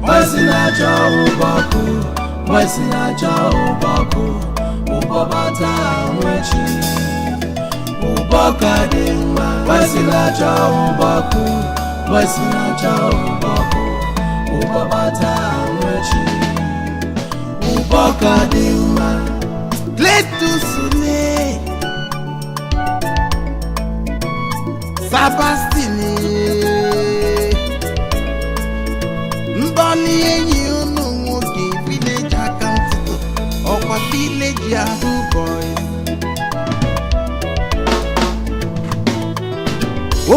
Mwesi na-achọ ụbọkụ, mwesi na-achọ ụbọkụ, ụbọbata nwechi. Ụbọ ka dị mma, mwesi na-achọ ụbọkụ, mwesi na-achọ ụbọkụ, ụbọbata nwechi. Ụbọ ka dị mma. Cletus le Sebastian ndọli enyi unu nwoke village aka ntụtụ ọkwa village yahoo boys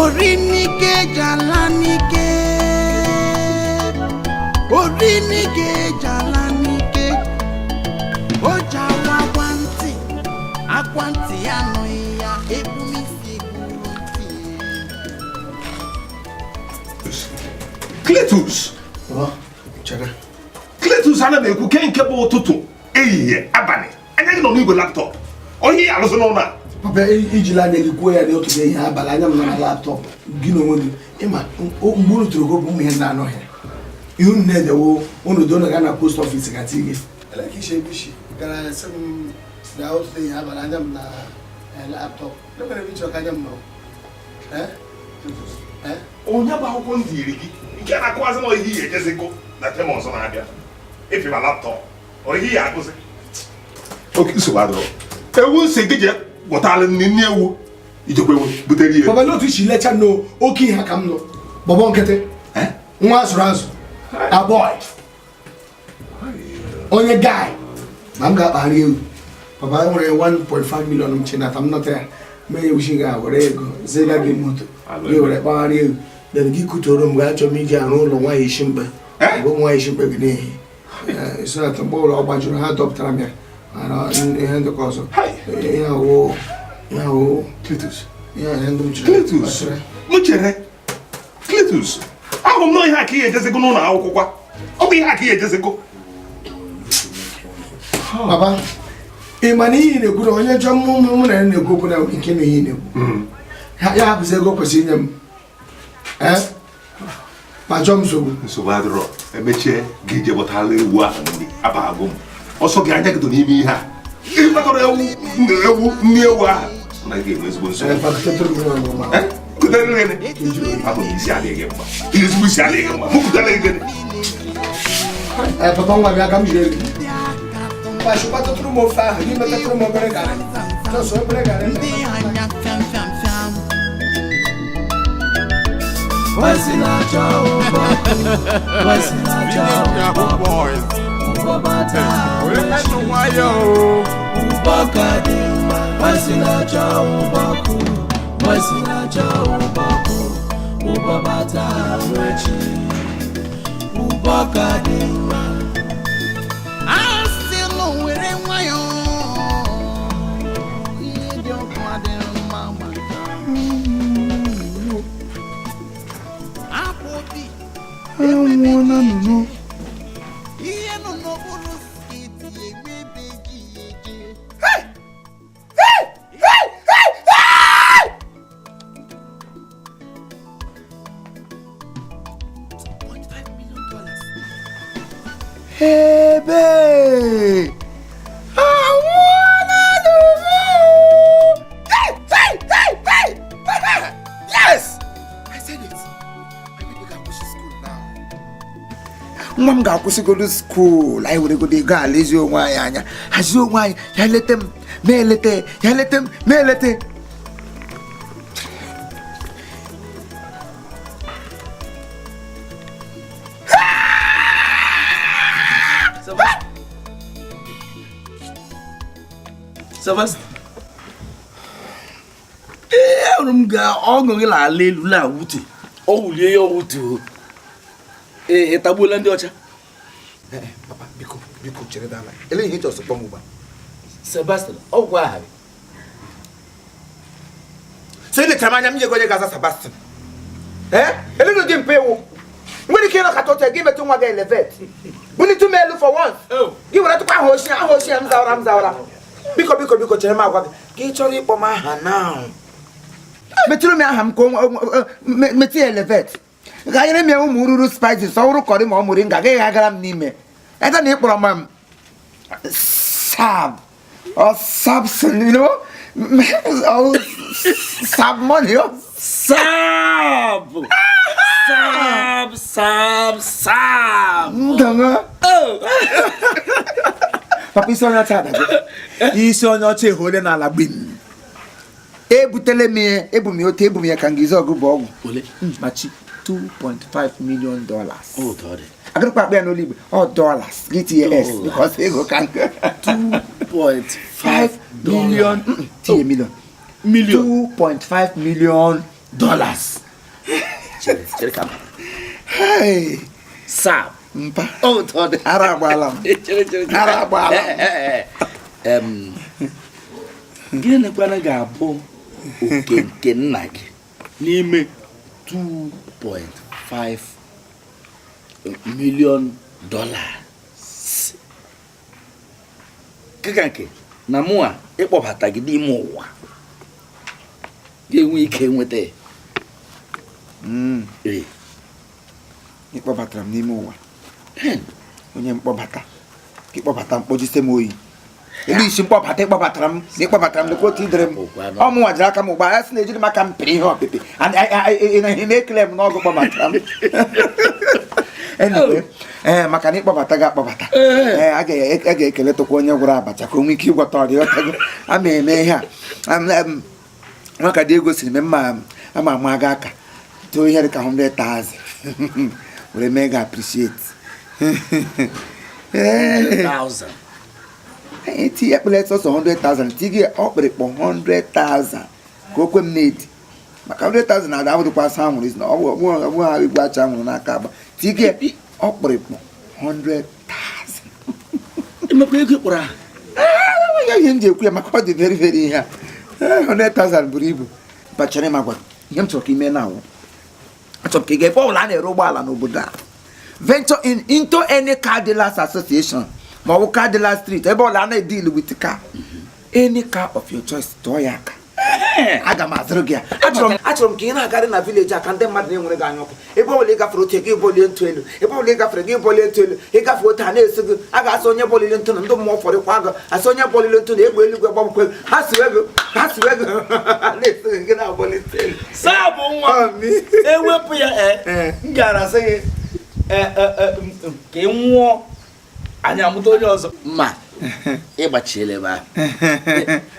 ori n'ike jala n'ike ori n'ike jala n'ike o ji awa akwa ntị akwa ntị ya anụghị ya ebumisi gburu ntị. Cletus. Cletus, ana m ekwu ke nke bụ ụtụtụ, ehihie, abalị, anya gị nọ n'igwe laptop, onye ya arụzi n'ụlọ a. Papa, ijila anya gị kwuo ya na ụtụtụ, ehihie, abalị, anya m nọ na laptop gị na onwe gị. Ịma mgbe unu tụrụ bụ ụmụ ihe ndị anọghị ihe unu na-edewo unu do ga na post office ga tii gị gara sị m na ụtụtụ, ehihie, abalị, anya m na laptop emere m ịchọ ka anya m nọrọ. Onye bụ akwụkwọ m dịrị gị nke na-akụwazi na ihe ihe ejezikọ na term ọzọ na-abịa ịfịma laptop ọ ihe ya agụzi oke nsogbu adịrọ. Ewu nsị gị je gwọtala nne nne ewu ijekwa ewu butere ihe. Papa, n'otu isi lecha no oke ihe ka m nọ bọbọ nkịtị nwa azụrụ azụ aboy onye guy ma m ga-akpagharị ewu. Papa, enwere 1.5 million m chinata m nọta ya mee ewuchi ga were ego ziga gị moto gị were kpagharị ewu, then gị kutoro m ga-achọ m iji arụ ụlọ nwaanyị isi mkpe bụ nwaanyị isi mkpe gị n'ihi so that mgbe ụlọ ọ gbajuru ha dọpụtara m ya mana ihe ndịkọ ọzọ ihe awụ ihe awụ Cletus. Ihe ihe ndị m chere. Cletus, m chere Cletus, ahụ m na ihe a ka ihe ejezego n'ụlọ akwụkwọ kwa, ọ bụ ihe a ka ihe ejezego. Papa, ị ma na ihe ị na-ekwu na onye chọọ mụ mụ na ya na-ekwu okwu na nke na ihe ị na-ekwu ya hapụzi ego kwesịrị inye m ee ma chọọ m nsogbu. Nsogbu adịrọ, emechie gị je gbọtala ewu ahụ nri abago m ọsọ gị anya gị dị n'ime ihe a ịkpatara ewu ewu nri ewu ahụ na gị ga-enwe ezigbo nsogbu. Kutere gịnị? Abụ na isi adịghị gị mma, ezigbo isi adịghị gị mma, mụ kutere gị gịnị? Ee, papa, nwa bịa ka m jiri ego. Kpachikwatatụrụ m ofe ahụ gị metatụrụ m obere garị. Just obere garị. Ndị anya fiam fiam fiam. Mwesi na-achọ ụbọkụ, mwesi na-achọ ụbọkụ, ụbọbata nwechi. Ụbọ ka dị mma, mwesi na-achọ ụbọkụ, mwesi na-achọ ụbọkụ, ụbọbata nwechi. Ụbọ ka dị mma. Asị nụ were nwayọọ, ihe dị ọkụ adịghị mma maka akwa obi. Anwụọla nụnụ. Ihe nọ n'okpuru skirt emebeghị ya eje. $2.5 million. Ebe anwụọla nụnụ. Hey, hey, hey, hey! Yes! I said it. My baby ga-akwụsị school now. Nwa m ga-akwụsịgodo school. Anyị weregodo ego alaezi onwe anyị anya, hazie onwe anyị, ya lete m ma elete ya, lete m ma elete. Sebastian, ee, ahụrụ m ga ọṅụ gị na-ala elu na-awute ọ wulie ya ọwụtu o. Ee, ị tagbuola ndị ọcha. Papa, biko, biko, chere dala ele ihe ịchọsọ kpọm ugbu a. Sebastian, ọgwụ aha gị. So ilechara m anya m nye gị onye ga-aza Sebastian. Ee, elelu dị mpe ịwụ nwere ike ịnọkọta oche gị metụ nwa gị elevate, bulite m elu for once, gị were tụkwa aha ochie, aha ochie m zawara m zawara. Biko, biko, biko, chere m agwa gị ka ị chọrọ ịkpọ m aha now, metụrụ m aha m ka o metụ ya elevate. Ganyere m ya ụmụ ruru spices, ọ wụrụ curry ma ọ moringa, gaghị agara m n'ime. Ede na ị kpọrọ m sab or Samson, you know, or sab money. Oh. Sab! Sab, sab, sab! Ndongo. Papa, isi onye ọcha adago. Isi onye ọcha ehole n'ala gbim. Ebutele m ya, ebu m ya otu, ebu m ya ka ngizi ọgụ bụ ọgwụ. Ole? Machi $2.5 million. Oh, God. Agụrụkwa akpa ya n'olu igwe, ọ dollars, gị tinye s because ego ka nke. 2.5 million, tinye million. Million. $2.5 million. Chere, chere ka m. Hey, Sab. mpa. Oh, God. Ara agbaala m. Chere, chere, chere. Ara agbaala m. Gịnịkwanụ ga-abụ oke nke nna gị n'ime $2.5 million? Keka nke na mụa ịkpọbata gị n'ime ụwa ga-enwe ike nweta ya. Ee. Ịkpọbatara m n'ime ụwa. Onye mkpọbata ka ịkpọbata m kpọjise m oyi elu isi mkpọbata ịkpọbatara m na ịkpọbatara m lekwa otu idere m ọ mụnwa jiri aka m ụgba ya sị na ejiri m aka m pịrị ihe ọpịpị na-ekele m n'ọgụ kpọbatara m. Anyway, ee, maka na ịkpọbata gị akpọbata, ee, a ga-ekeletụkwa onye gwụrụ abacha ka o nwee ike ịgwọta ọrịa ọtago ama eme ihe a. Nwaka dị ego siri m mma ama ama aga aka too ihe dịka 100,000 were mee ga appreciate. Ee. 1,000. Tinye ekpere sọsọ 100,000, tinye ọkpịrịkpọ 100,000 ka o kwe m na-edi maka 100,000 na-ada abụdịkwa asa anwụrụ isi na ọ bụ ha igwe acha anwụrụ n'aka agba tinye ọkpịrịkpọ 100,000. Emekwa ego ịkpọrọ ahụ. Ya ihe m ji ekwu ya maka ọ dị very very ihe a 100,000 buru ibu. Bachere m agwa ihe m chọrọ ka ime na awụ achọrọ m ka ị ga ebe ọbụla a na-ere ụgbọala n'obodo a, venture in into any car dealers association ma ọ bụ car dealer street ebe ọbụla a na-edeal with car, any car of your choice, tụọ ya aka, aga m azụrụ gị ya. Achọrọ m ka ị na-agarị na village a ka ndị mmadụ na-enwere gị anya ọkụ. Ebe ọbụla ị gafere otu gị bọlie ntụ elu, ebe ọbụla ị gafere gị bọlie ntụ elu, ị gafe otu a na-eso gị, a ga-asị onye bọlile ntụ na ndị mmụọ fọrọ kwa gị, asị onye bọlile ntụ na egbe eluigwe gbagbukwe ha siwe gị, ha siwe gị, na-eso gị, gị na-abọli ntụ elu. Sabụ nwa ewepụ ya, m gara asị gị ka ị nwụọ anyị amụta onye ọzọ ma ịgbachiela ebe ahụ.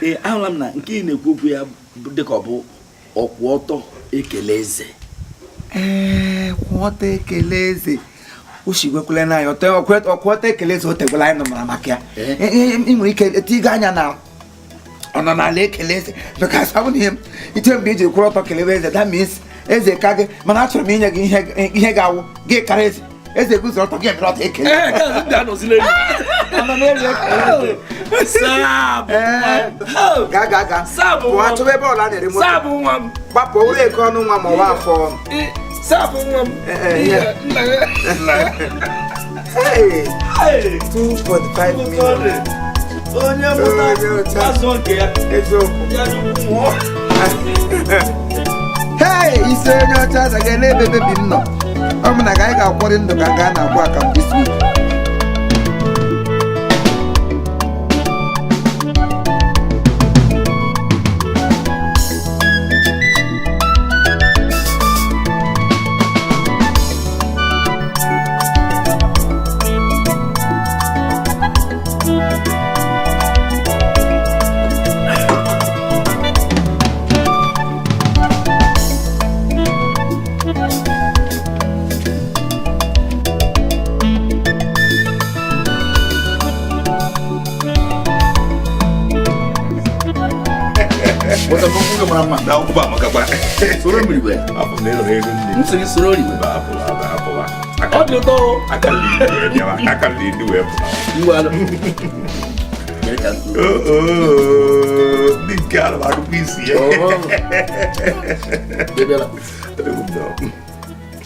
Ee, ahụla m na nke ị na-ekwu okwu ya dịka ọ bụ ọkwụ ọtọ ekele eze. Ee, kwụ ọtọ ekele eze o shigwekwele na ya ọkwụ ọtọ ekele eze o tegwela anyị nụmara maka ya. Ị nwere ike etigo anya na ọ nọ n'ala ekele eze because ọ bụ na ihe ite mgbe iji kwụrụ ọtọ kelewe eze, that means eze ka gị, mana achọrọ m inye gị ihe ga-awụ gị kara eze, eze guzoro ọtọ gị emere ọtọ ekele. Gaa gaa gaa pụọ achọba ebe ọla na-ere moto gbapụ ụlọ ego ọnụ nwa ma ọwa afọ. Hey, 2.5 million. Onye mụta azụ nke ya. Eziokwu. Hey, isi onye ọcha azaghị n'ebe bebi m nọ. Ọ bụ na anyị ga-akwọrị ndụ ka nke a na-akwụ akam this week.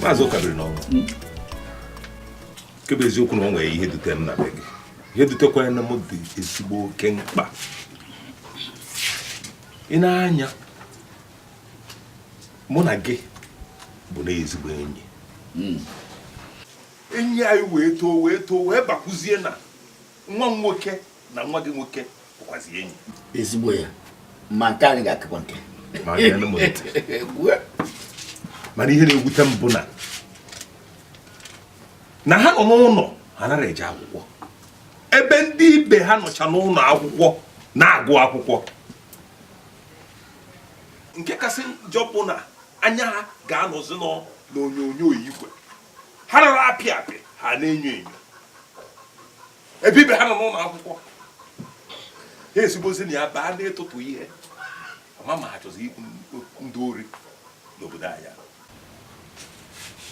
Maazị Ụkabiri n'ọnwụ nke bụ eziokwu na o nwere ihe dutere m na be gị, ihe dutekwara na m dị ezigbo oke mkpa. Ị na-anya mụ na gị bụ na ezigbo enyi, Enyi anyị wee too wee too wee bakwuzie na nwa m nwoke na nwa gị nwoke bụkwazi enyi. Ezigbo ya, ma nke anyị ga-akakwa nke. Mana ihe na-ewute m bụ na ha nọ n'ụlọ ha nara eje akwụkwọ, ebe ndị ibe ha nọcha n'ụlọ akwụkwọ na-agụ akwụkwọ. Nke kasị njọ bụ na anya ha ga-anọzi n'onyonyo igwe, ha nara apị apị, ha na-enyo enyo ebe ibe ha nọ n'ụlọ akwụkwọ. Ha esigbozi na ya baa n'ịtụtụ ihe ama ma ha chọzi ikwu ndị ori n'obodo anyị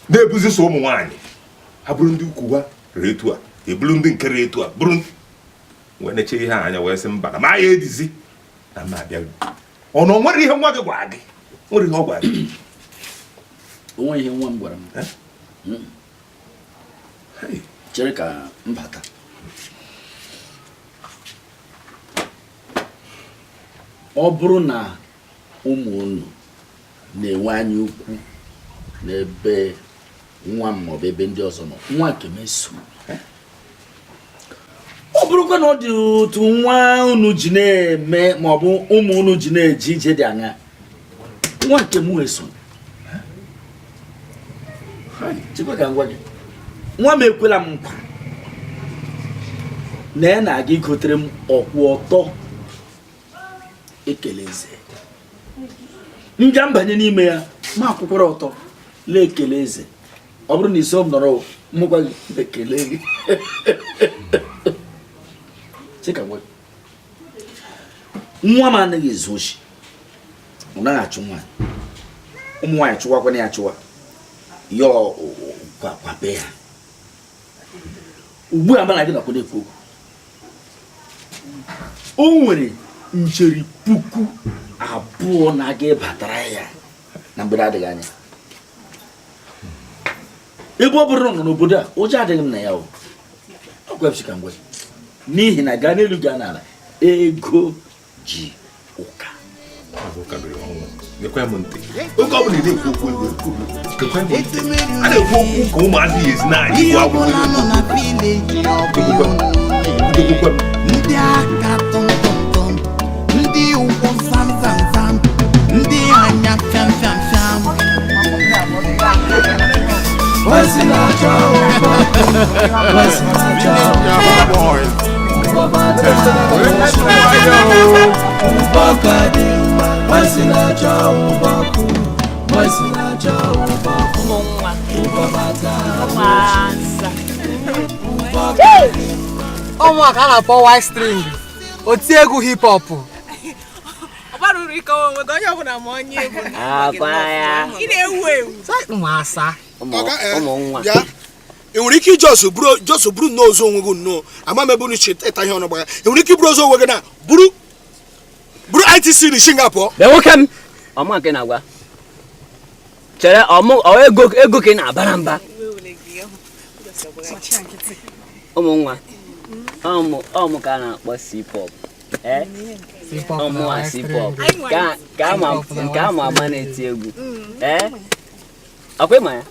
na-ebuzi so ụmụ nwaanyị ha bụrụ ndị ukwu ha ree etu a, eburu ndị nke ree etu a, bụrụ wee neche ihe anya wee sị mba na ma ya edizi na mma abịa. Ọ na o nwere ihe nwa gị gwara gị? Nwere ihe ọ gwara gị? Onwe ihe nwa m gwara m. Chere ka m bata. Ọ bụrụ na ụmụ unu na-enwe anya ukwu n'ebe nwa m maọbụ ebe ndị ọzọ nọ, nwa nke m eso. Ọ bụrụkwa na ọ dị otu nwa unu ji na-eme maọbụ ụmụ unu ji na-eje ije dị anya, nwa nke m eso. Chekwa ka m gwa gị, nwa m ekwela m nkwa na ya na-aga igotere m ọkwụ ọtọ ekele eze. M ga mbanye n'ime ya ma akwụkwọrọ ọtọ lee ekele eze. Ọ bụrụ na iso m nọrọ mụkwa gị ekele gị. Chika gwa gị, nwa m anaghị ezu oshi, ọ naghị achụ nwaanyị, ụmụ nwaanyị chụwakwana ya achụwa ya kwape ya. Ugbu a mana gị nakwa na-ekwu okwu, o nwere njeri 2000 na-aga ịbatara ya na mgbede adịghị anya. Ebe ọ bụrụ na ọ nọ n'obodo a, ụjọ adịghị m na ya o. Ọ gwara ka m gwa gị, n'ihi na gaa n'elu gaa n'ala, ego ji ụka. Oge ọ bụla ị na-ekwu okwu ego, a na-ekwu okwu ka ụmụazị ya esi na-anyị Ihe gụọ akwụkwọ. ọbụla nọ na village ọ bụ ndị aka tụm tụm tụm, ndị ụkwụ zam zam zam, ndị anya fiam fiam fiam. Wesi na-achọ ụbọ, wesi na-achọ ụbọ, bata ụbọ ka dị mma. Wesi na-achọ ụbọ kụ, wesi na-achọ ụbọ kụ, ụbọ bata ụbọ ka dị mma. Ọnwa ka a na-akpọ white string, oti egwu hip hop. Ọ bara uru ịkọwa onwe gị, onye ọbụla ma onye egwu. Akwa ya. Ị na-ewu ewu. Nwasa. Ụmụ nwa. Bịa, ị nwere ike iji ọsọ buru jọsọ buru nnọọ ozu onwe gị nnọọ, ama m ebe unu chi ịta ihe ọnụ gbagha. Ị nwere ike iburu ozu onwe gị na buru buru ITC na isi nga pụọ. Bịa nwoke m. Ọma nke na-agwa. Chere ọmụ ọ ego ego ka ị na-abara mba. Ụmụ nwa. Ọmụ ọmụ ka a na-akpọ C-pop. Eh? Ọmụ a C-pop. Ka ka ama nke ama ama na-eti egwu. Eh? Ọkwa ịma ya?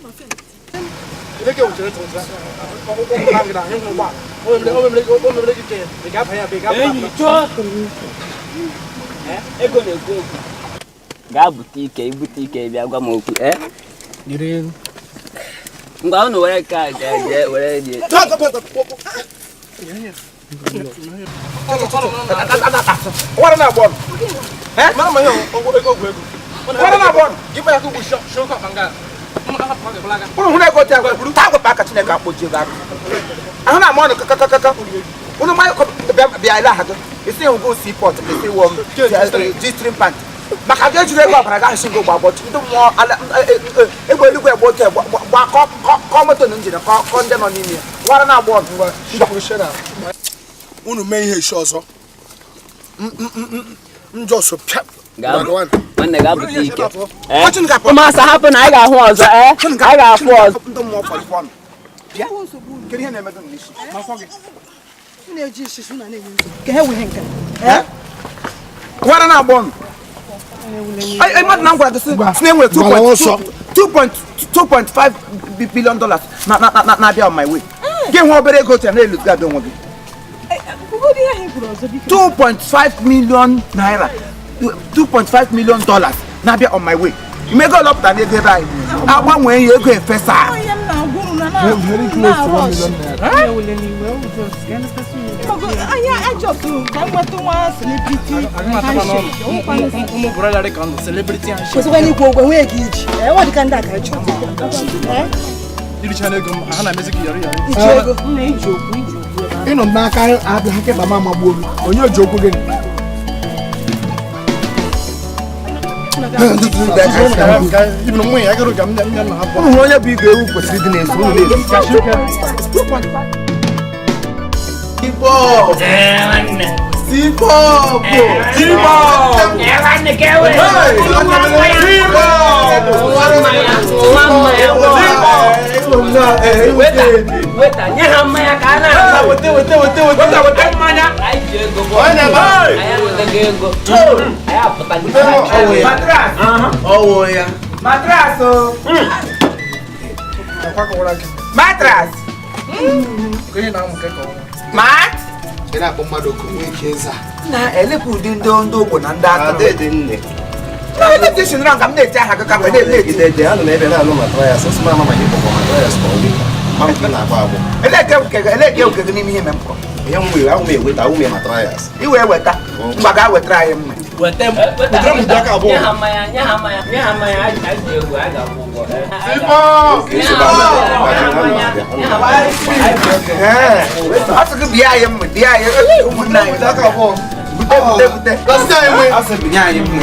Enyi chọọ. Ego na-ekwu okwu. Gaa bute ike, ibute ike bịa gwa m okwu. Eh? Ngwa unu were ka jee jee were jee. Wara na abụọ. Wara na abụọ. Unu hụrụ ego dị agwa taa agwa aka Chineke akpọji ego aka. Ahụ na ama ọnụ kakakakaka. Unu ma bịa bịa ile aha gị. Isi ngụ seaport, isi wọ m G-string pant. Maka gị ejiri ego ọbara gaghị ngo gba gbọchị ndị mmụọ ala egbe eluigwe egbe otu gba kọ moto na njin kọ ndị nọ n'ime ya. Wara na abụọ. Unu mee ihe isi ọzọ. Njọsọ pịa. Nwanne gaa bute ike. Ụmụasa hapụ na anyị ga-ahụ ọzọ. Anyị ga-afụ ọzọ. Ndị mmụọ fọrọ ọnụ. Bịa. Kedu ihe na-emedo m n'isi? Wara na abụọ. Ai mmadụ na m gwara gị sị na enwere 2.2 $2.5 billion na-abịa on my way. Gị hụ obere ego otu na-elu gị onwe gị. 2.5 million naira, $2.5 million na-abịa on my way. Imego ọlọpụta n'ego ebe anyị agbanwee ya ego efesa. Very close to 1 million naira. Ịnọ m n'aka abịa kịta ma amagbuo m onye oji okwu gịnị? Ụmụ onye bụ igwe ewu kwesịrị ịdị na-ezu ụlọ na-ezu. Weta, nye ha mmanya ka a na-ata. Weta mmanya. Anyị ji ego. Anyị enwetago ego. Anyị apụtago. Matras. Ọwụ ya. Matras o. Matras. Mat. Ị na-akpọ mmadụ oku nwee ike ịza. Na elekwa ụdị ndị ndị ogbo na ndị atụrụ. Ka m na-eti aha gị ka m na-eti. Anọ m ebe na-anụ matrayas, ọsọ m ama ma ihe kpọkọ matrayas ka ọ dị. Ma m na-agba agbọ. Eleke oke gị n'ime ihe me mpụrụ. Ihe m were ahụ m eweta ahụ m matrayas. I wee weta, mgba gaa wetara anyị mma. Weta m. Wetara m ụdị aka abụọ. Nye ha mmanya, nye ha mmanya, nye ha mmanya, anyị ji ego, anyị ga-akwụ ụgwọ. Ọ sị gị bịa anyị mma, bịa anyị, ụmụnne anyị. Bute, bute, bute. Ọ sị binye anyị mma.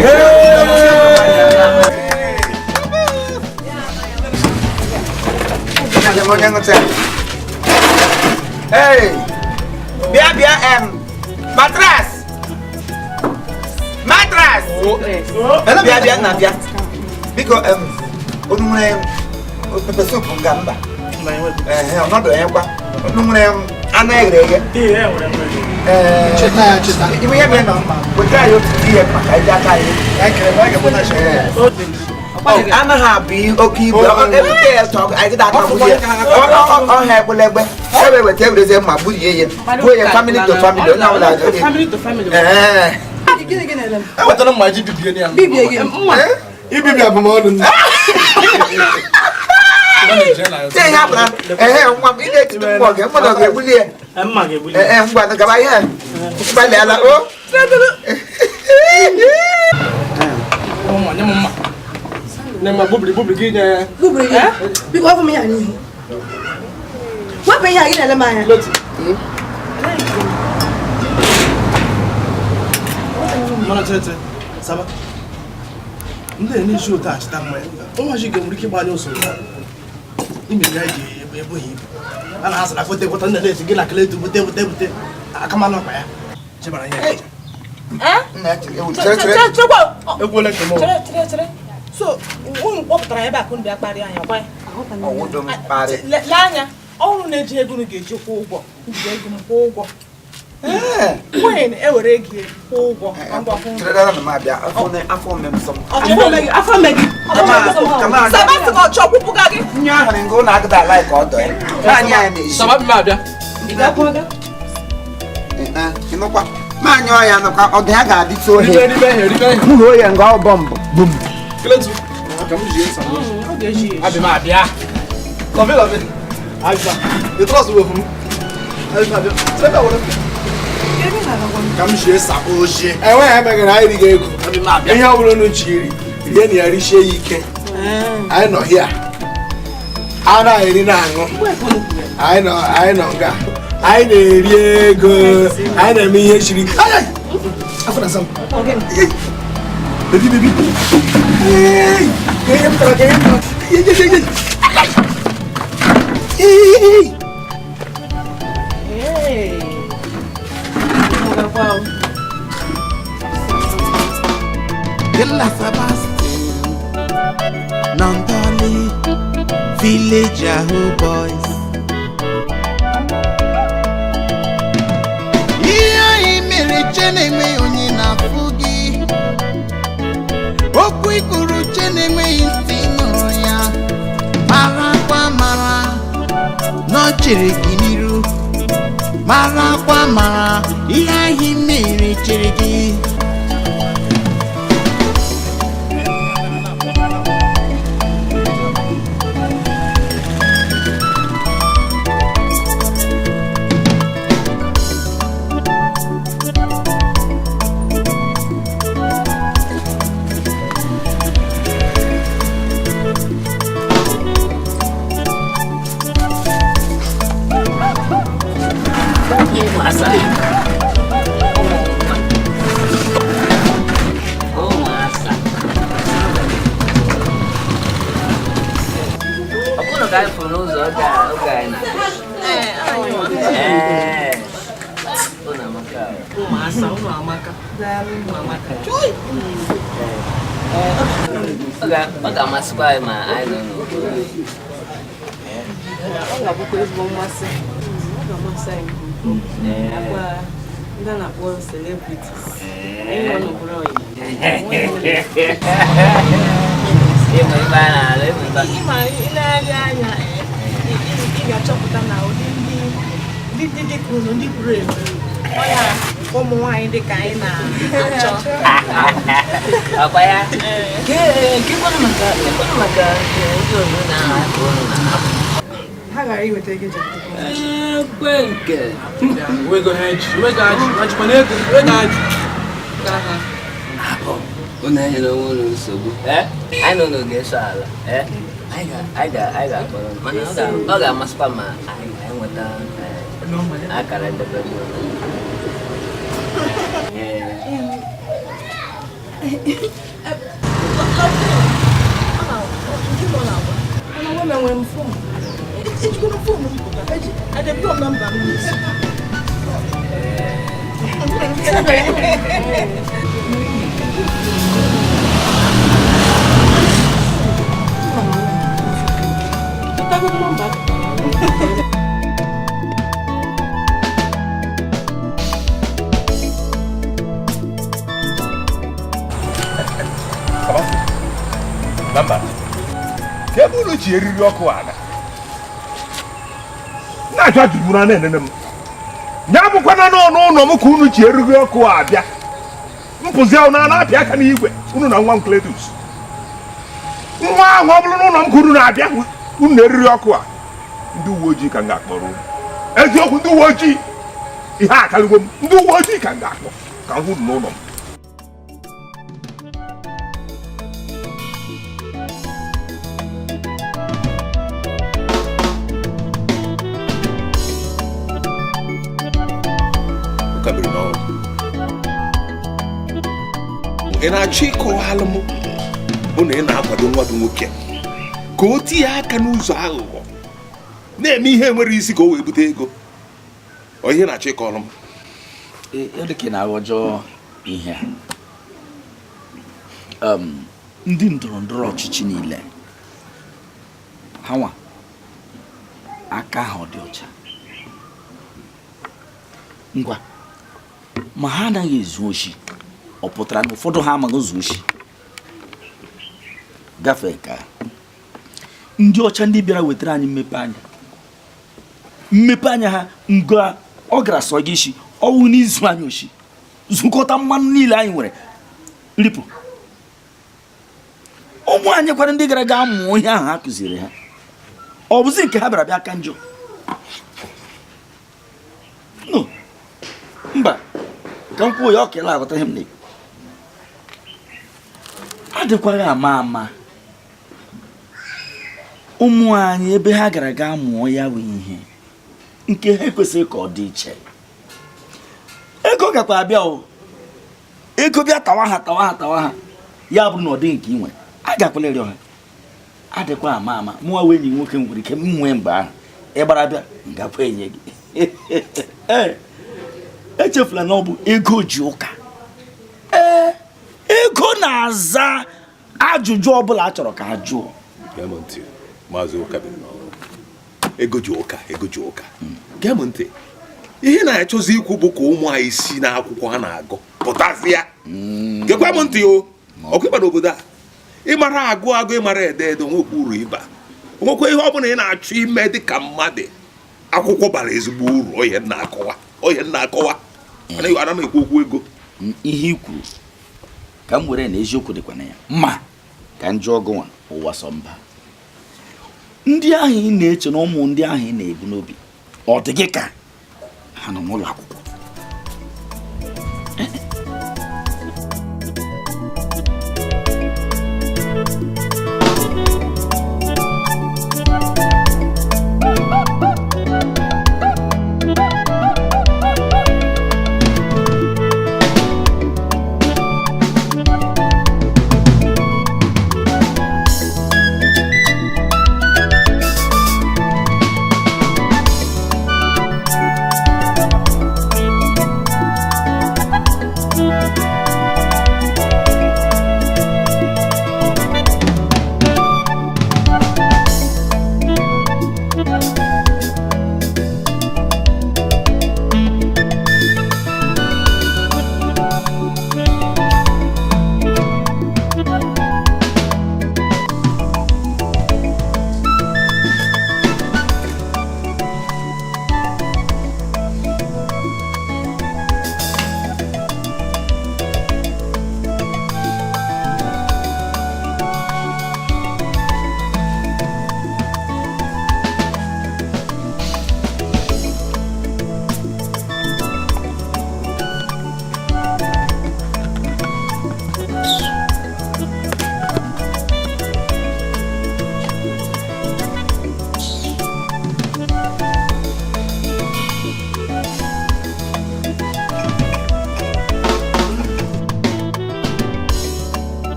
Hey, bịa bịa matras. Matras. Bịa bịa na bịa. Biko unu nwere pepe soup nga mba. Ọnọdụ ya kwa. Unu nwere anụ eghere eghe. Cheta ya cheta. Ime ihe mere nọ mma. Wetara ya otu ihe maka iji aka anyị. Anaghị abụ oke ibu ebute ya tọ anyị ga-atagbu ya ọha egbelegbe ebe weta ewerezie mma gburie ya gbuo ya family to family onye ọbụla ewetara mma ji bibie ya ibibi abụmọnụ nne. Ihe abụla ehe nwa m ị na-etiti mmụọ gị mmadụ ga-egbuli ya ee ngwa gaba ihe gbalịala o Nema bubri bubri gị nye. Bubri gị? Biko ọ bụ m ya n'ihu. Wepụ ihe a gị na-ele m anya. Mana chere chere, Saba. Ndị a na-eji ụtọ achịta mmanya. Ụmụachi ga-enwere ike ịgbanye usoro. Ime ya ji ebughị ibu. A na-asị na foto ekweta ndị na-esi gị na keletu bute bute bute. Aka m anọkwa ya. Chebara ihe ya. Ekwuola nke m. Chere chere chere. So, unu kpọpụtara ebe a ka unu bịa kparịa anya kwa ya? Lee anya, ọrụ na-eji ego unu ga-eji kwụọ ụgwọ. Njide ego m kwụọ ụgwọ. Queen ewere ego kwụọ ụgwọ. Afọ mme gị. Sebastian ọ chọọ kwụpụga gị? Nye ahụrụ nga ụlọ agụda ala ka ọ dọ ya. Naanị anyị na-eji. Saba m abịa. Ị ga-akwụ aga? Ịnụkwa. Ma anyị ọya nụkwa ọdụ ya ga-adịtụ ohe. Ribe M hoo ya nga ọ bọmbụ. Bum. Keletu. Ka m ji esa. Abịa m abịa. Lọvi lọvi. Abịa. Ị trọst wepụ m. Abịa abịa. Sebe were m. Ka m ji esa oje. Enweghị emegara anyị rigo ego. Abịa m abịa. Ihe ọ bụla unu ji iri, rie na ya richie ya ike. Anyị nọ hịa. A na-eri na-aṅụ. Anyị nọ nga. Anyị na-eri ego. Anyị na-eme ihe siri ike. Afọ na-asa m. Baby, baby. Hey! Hey, hey, hey. Della Sebastian, Nandali, Village Yahoo Boys. Ihe anyị mere che na-enweghị onye na-afụ gị. Okwu ikuru che na-enweghị ntị nụrụ ya. chere gị n'iru, marakwa mara ihe ahụ mere chere gị. Ọ bụrụ ka anyị fụrụ n'ụzọ oge anyị na unu amaka. Ụmụasa, unu amaka. Unu amaka. Ọ ga-amasịkwa anyị ma anyị nọ n'obodo. Ọ ga-abụkwa ezigbo mmasị. Ọ ga-amasị anyị nke ukwuu. Nakwa ndị a na-akpọ celebrities. Anyị nọ n'obodo oyibo. Ịmụ ibe a na-alụ, ịmụ ibe a. Ịma ilegharị anya, ị ga-achọpụta na ụdị ndị ndị dị ka unu, ndị buru ebu, ọ ya ụmụ nwaanyị dị ka anyị na-achọ. Ọkwa ya? Kekwanụ maka ndị obodo na-ahapụ unu na-ahapụ. Ha gara iweta ego eji Ekwe nke. Wego ha eji, wego aji, ajikwana ego, wego aji. Abụ, unu enyere onwe unu nsogbu. Anyị na unu ga-eso ala. Anyị ga-akpọrọ unu. Mana ọ ga-amasịkwa ma anyị nweta akara edebe Enwere m fon. Ejikwana fon m pụta. Edebiro m nọmba m n'isi. Chetago m nọmba. Mba, ka ebe unu ji eriri ọkụ aga na-ajụ ajụjụ na na-enene m ya bụkwana n'ọnụ ụlọ m ka unu ji eriri ọkụ abịa mpụzi ahụ na na-apịa aka n'igwe unu na nwa m Cletus nwa ahụ ọ bụrụ n'ụlọ m ka unu na-abịa unu na-eriri ọkụ a ndị uwe ojii ka m ga-akpọrọ unu. Eziokwu, ndị uwe ojii ihe akarịgo m, ndị uwe ojii ka m ga-akpọ ka m hụ unu n'ụlọ m. Ị na-achọ ịkọwalụ m bụ na ị na-akwado nwa gị nwoke ka o tinye aka n'ụzọ aghụghọ na-eme ihe nwere isi ka o wee bute ego. Ọ ihe na-achọ ịkọrọ m? Dịka ị na-aghọjọ ihe a, ndị ndọrọ ndọrọ ọchịchị niile ha nwa aka ha ọ dị ọcha ngwa ma ha anaghị ezu oshi. Ọ pụtara na ụfọdụ ha amaghị ụzọ oshi gafee ka ndị ọcha ndị bịara wetara anyị mmepe anya ha nga ọ gara sọ gị isi ọwụ n'izu anyị oshi zukọta mmanụ niile anyị nwere ripụ ụmụ anyị kwara ndị gara aga mụọ ihe ahụ ha kụziri ha ọ bụzi nke ha bịara bịa ka njọ. No, mba, ka m kwuo ya ọ kele aghọta ihe m na-ekwu. Adịkwaghị ama ama ụmụ anyị ebe ha gara aga mụọ ya bụ ihe nke ha ekwesịghị ka ọ dị iche. Ego gakwa abịa o, ego bịa tawa ha tawa ha tawa ha ya bụrụ na ọ dịghị nke ị nwere a gakwala ịrịọ ha. Adịkwa ama ama mụnwa wee enyi nwoke nwere ike m nwee mgbe ahụ ịgbara bịa ngakwa enye gị. Ee, echefula na ọ bụ ego ji ụka. Ee, ego na-aza ajụjụ ọbụla a chọrọ ka a jụọ. Gee m ntị, Maazị Ụkabirinaọrụ. Ego ji ụka, ego ji ụka. Gee m ntị, ihe na-achọzi ikwu bụ ka ụmụ anyị si n'akwụkwọ ha na-agụ pụtazịa. Gekwa m ntị o, ọkụ ịba n'obodo a ịmara agụ agụ, ịmara ede ede, onwekwa uru ịba, onwekwa ihe ọbụla ị na-achọ ime dị ka mmadụ. Akwụkwọ bara ezigbo uru. Ọ ihe m na-akọwa, ọ ihe m na-akọwa. Ana m ekwu okwu ego. Ihe i kwuru ka m were na eziokwu dịkwa na ya, ma ka m jụọ gị nwa, ụwa sọ mba ndị ahụ ị na-eche na ụmụ ndị ahụ ị na-ebu n'obi, ọ dị gị ka ha nọ n'ụlọ akwụkwọ?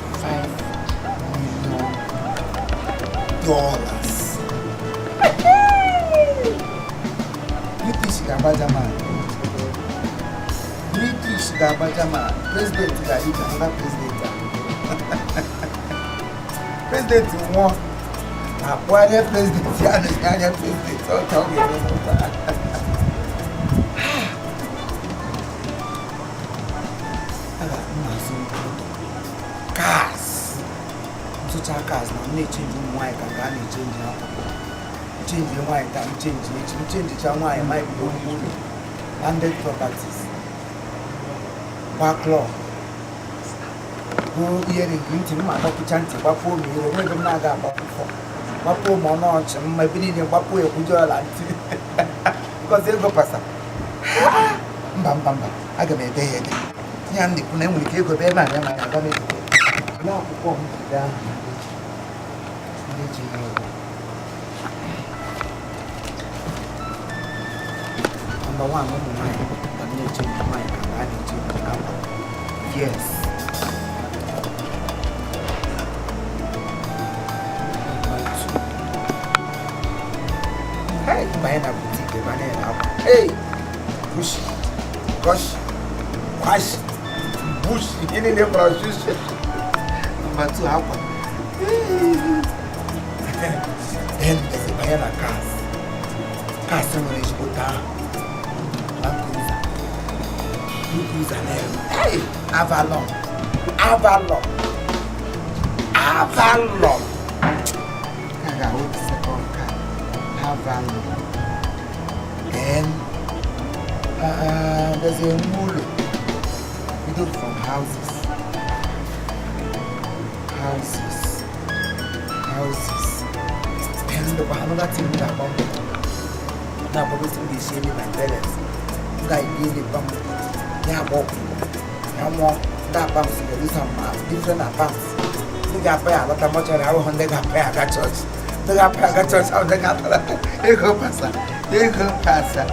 $2.5 million. British ga-agba German. British ga-agba German. President ga-adị ka another president a. President nwụọ, akpụgharịa president ya nọchi anya president ọ ka ọ ga-eme n'ụwa. Aga m azụ moto, cars, ntụcha cars na m na-echange ụmụ nwaanyị ka nke a na-echange akwa. Change nwaanyị taa, m change echi, m changecha nwaanyị ma ebido ụlọ, landed properties, gba club, bụ earring ntị m adọpụcha ntị, gbapuo m ire nwe ebe m na-aga agbapụfọ, gbapuo m ọnụ ọchị m ebe niile, gbapuo ekwuju ọla ntị because ego pasa. Mba mba mba, aga m ede ya ede. Ya m na-ekwu na enwere ike ego ebe a ya ma aga m edobe. Olee akwụkwọ m jide ahụ ndị ji ya ụgwọ? Number one, ụmụ nwaanyị ka m na-echange nwaanyị ka a na-echange akwa. Yes. Number two. Hey, banye na boutique ebe a na-ere akwa. Hey, bush, gosh, kwash, bush, ihe niile kpọrọ shush. Number two, akwa. Then ezi banye na cars. Cars nwere ezigbote ahụ. Land Cruiser. Land Cruiser na-ere. Hey, Avalon. Avalon. Avalon. Ka ga-ahụ the second car. Avalon. Then there's a ụlọ. We do from houses. Houses. Houses. Then the another thing we are about. Now, but we ga-esi eme my parents. M ga-ebi ele pam ya agba ọkụ ya nwụọ. Ndị apams ga-erusa ma different apams. Ndị ga-apa ya alọta mọchọrị ahụhụ, ndị ga-apa ya aga chọọchị, ndị ga-apa ya aga chọọchị ahụ, ndị ga-atara ego pasa, ego pasa,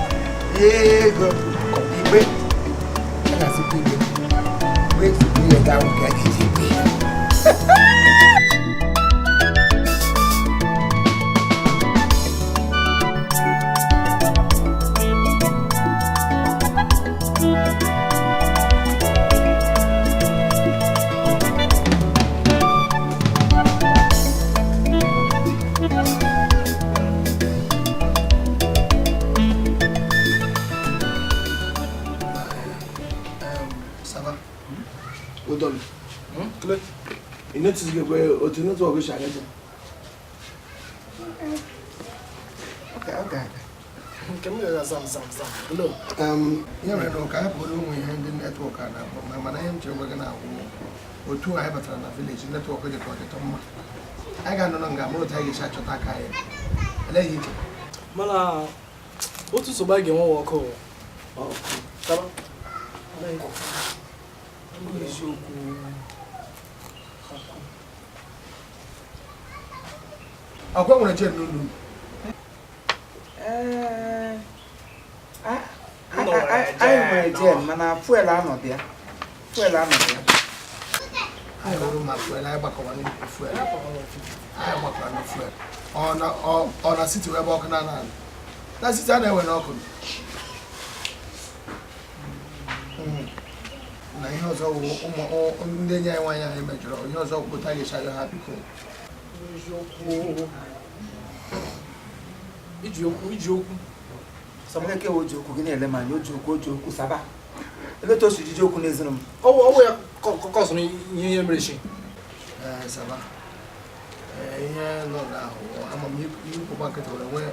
ego igbe a ga-asịkwa igbe igbe ezigbo ihe ga-awụ ka a ga-eji egbe ya. Udon. Ị notice otu network si agaje? Ọ ga-aga. Nke m ga-aga zam zam zam. Hello. Ihe mere na ụka hapụrụ ụmụ ihe ndị network a na-akpọ mana ihe m chere gwa gị na-awụ otu anyị batara na village network dị ka ọ dịtọ mma. Anyị ga-anọ na nga mụrụ otu anyị ga-esi achọta aka anyị. Eleghị iche. Mana otu nsogbu anyị ga-enwe ọkụ. Eziokwu. Akwa nwere chen n'ụlọ. Anyị nwere jen mana fuel anọdụ ya. Fuel anọdụ ya. Anyị hụrụ ma fuel anyị gbakọrọ na fuel. Anyị gbakọrọ na fuel. Ọ na siti ebe ọkụ na-ana. Na siti a na-ewe n'ọkụ. Na ihe ọzọ wụ ụmụ ndị enyi anyị nwaanyị anyị mejọrọ ihe ọzọ pụta ga-esi ayọ ha biko. Iji okwu. Eleke o ji okwu gị na-ele m anya o ji okwu saba. Eleta o si jiji okwu n'ezinụ m. Ọwụ ya kọsụrụ ihe mere shi. Saba. Ihe nọ n'ahụ amamihe ịkwụba nkịtị were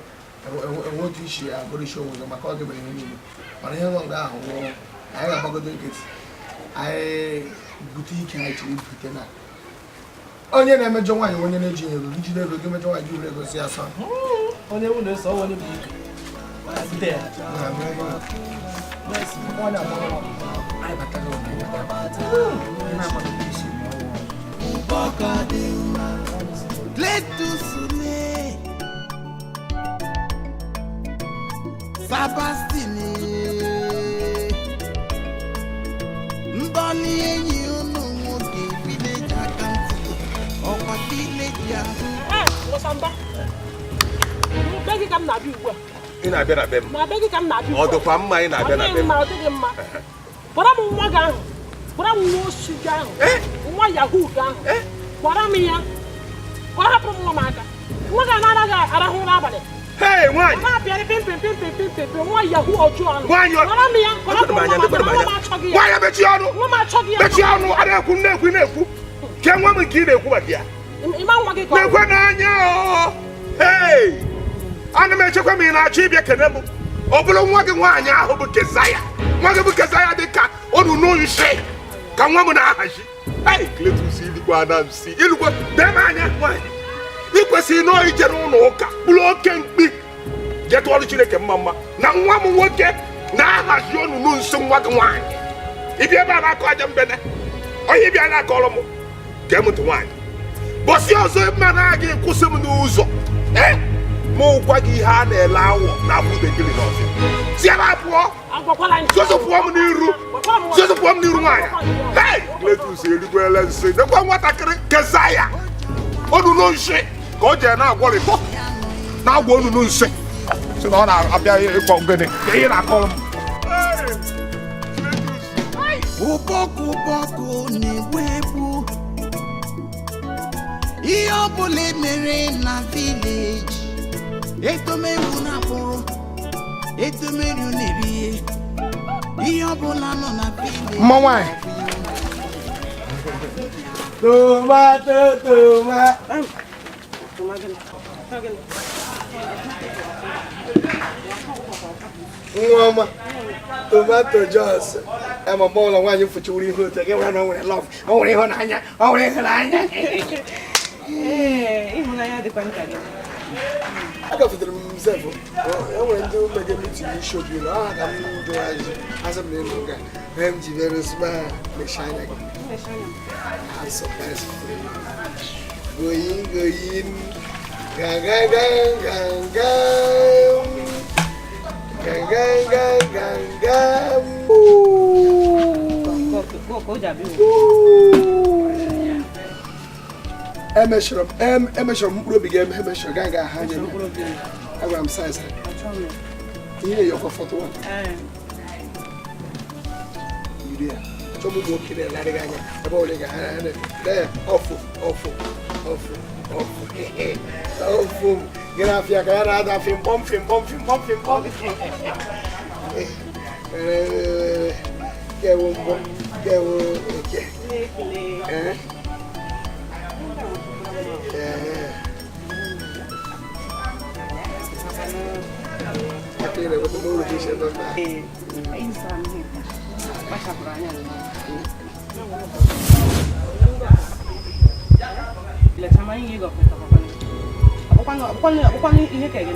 enwe otu isi agụrụ isi onwe gị maka ọ gị mere ihe niile. Mana ihe nọ n'ahụ anyị ga-agbagodo nkịtị. Anyị bute ike anyị chiri bute na onye na-emejọ nwaanyị onye na-eji ego gị jide ego gị mejọ nwaanyị gị were ego si asọ. Onye ewu na-eso ọwụ onye bụ ike. Bute ya. Ndọli enyi unu nwoke village accountant ọkwa village ahụ. Be gị ka m na-abịa ugbu a. Ị na-abịa na be m. Na be gị ka m na-abịa ugbu a. Ọ dịkwa mma ị na-abịa na be m. Ọ dịghị mma. Kpọrọ m nwa gị ahụ. Kpọrọ m nwa oshi gị ahụ. Nwa yahoo gị ahụ. Kpọrọ m ya. Ka ọ hapụrụ m nwa m aka. Nwa gị anaghị arahụ ụra abalị. Hey, nwaanyị. Na-apịarị pim pim pim pim pim pim pim nwa yahoo ọjọọ ahụ. Nwaanyị ọ. Kpọrọ m ya. Kpọrọ m nwa m aka. Nwa m achọghị ya. Nwaanyị mechie ọnụ. Nwa m achọghị ya. Mechie ọnụ. A na-ekwu na-ekwu na-ekwu. Ke nwa m nke ị na-ekwu maka ya. Ịma nwa gị ka ọ. Na-ekwe n'anya o. Hey! Ana m echekwa m ị na-achọ ịbịa kene m. Ọ bụrụ nwa gị nwaanyị ahụ bụ Kezaya. Nwa gị bụ Kezaya dị ka onunu nshi ka nwa m na-ahazi. Hey, Cletus ilikwa na nsi. Ilukwa dee m anya nwaanyị. Ị kwesịrị nọọ ije n'ụlọ ụka bụrụ oke mkpi jetụ ọrụ Chineke mma mma na nwa m nwoke na-ahazi onunu nsi nwa gị nwaanyị. Ịbịa ebe a na-akọ aja mbene. Onye ịbịa na-akọrọ m gee m ntị nwaanyị. Bọsị ọzọ mma na-aga kwụsị m n'ụzọ. Mụ gwa gị ihe a na-ele awọ na abụdegili n'ọfịa. Si ebe a pụọ. Zozo pụọ m n'iru. Zozo pụọ m n'iru nwaanyị. Hey! Cletus eligwele nsị. Nekwa nwatakịrị Kezaya. Onunu nsị ka o jee na-agwọrịtọ. Na-agwọ onunu nsị. Sị na ọ na-abịa ịkpọ gịnị. Ka ihe na-akọrọ m. Ụbọkụ ụbọkụ na-egbu egbu. Ihe ọ bụla emere na village. Etomewu na-akpụrụ, etomeru na-eri ihe ọ bụla nọ na village. Mma nwaanyị. Tomato, toma. Nwa ọma. Tomato Jos. Ama mgbe ọbụla nwaanyị fụchiwuru ihe otu gị nwere na o nwere love, o nwere ịhụnanya, o nwere ịhụnanya. Ee, ịhụnanya dịkwa nka gị. Agafetere m sef, e nwere ndị mege mitin n'isi obi ụlọ, aha ka m jụrụ ajụjụ, asị m na ịnụ nga, mee m ji bịara ozugbo ha mechie anya gị. I'm surprised for you. Going, going, gang, gang, gang, gang, gang. Gang, gang, gang, gang, gang. Emechọrọ m mkpụrụ obi gị emechọrọ gaa ga ha anya. Agwara m size. Ihe na-eyọkwa 41. Yiri ya. Chọọ m ụmụ nwoke na-elarị gị anya ebe ole ga ha na ọfụ ọfụ ọfụ ọfụ ọfụ gị na-afịa ka ya na-ada fim kpọm fim kpọm fim kpọm fim kpọm. Kewo mbọ kewo eke. Ee. Aka ị na-enweta n'ụlọ gị isi ebe mba. Ihe ka gị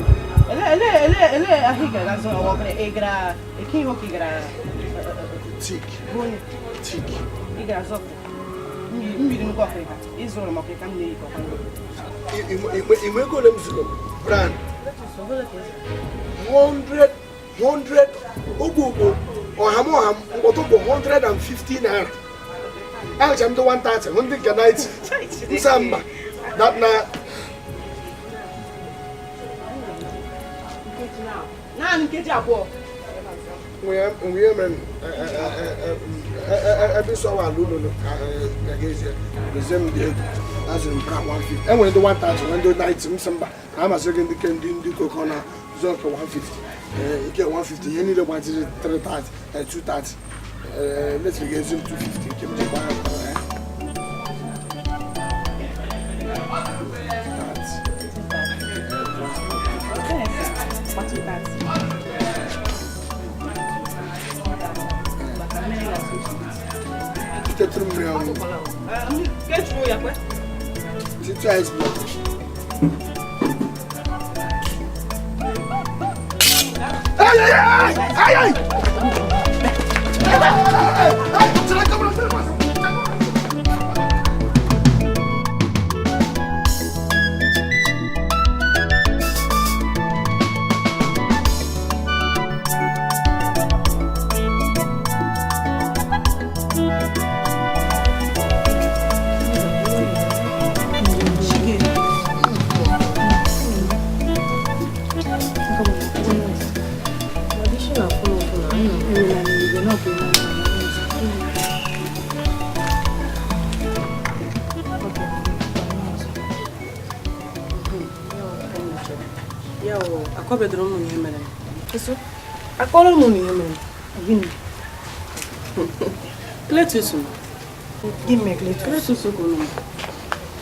ele ele ele ahụ ị gara azụ ọgwụ ị gara eke ihe oke gara tik tik ị gara azụ mmiri ngwa ọkịrịka ịzụrụ m ọkịrịka m na-eyi ka ọkwa Inwe ego ole m zụrụ brand 100 100 ogbo ọham ọham mkpọtụ bụ 150 naira. Ahụcha m ndị 130 hụ ndị nke 90 nsa mba that na naanị nkeji abụọ. Nwunye mere ebe nsọ ala ụlọ ka ga-ezie gozie m dị ego azụrụ m bra 150. Enwere ndị 130 nwee ndị 90 m sị mba na amasịrị gị ndị ke ndị ndị koko na zụọ nke 150 nke 150 ihe niile gbaziri 330 230 letiri ga-ezi m 250 nke m ji gbaa ya. Tetụrụ mmiri ọṅụṅụ. Títú ice block. Ay, ay, ay, ay, ay! Akọbedoro m ihe mere. Akọrọ m ihe mere. Gịnị? Cletus. Gịnị mere Cletus? Cletus kwuru m.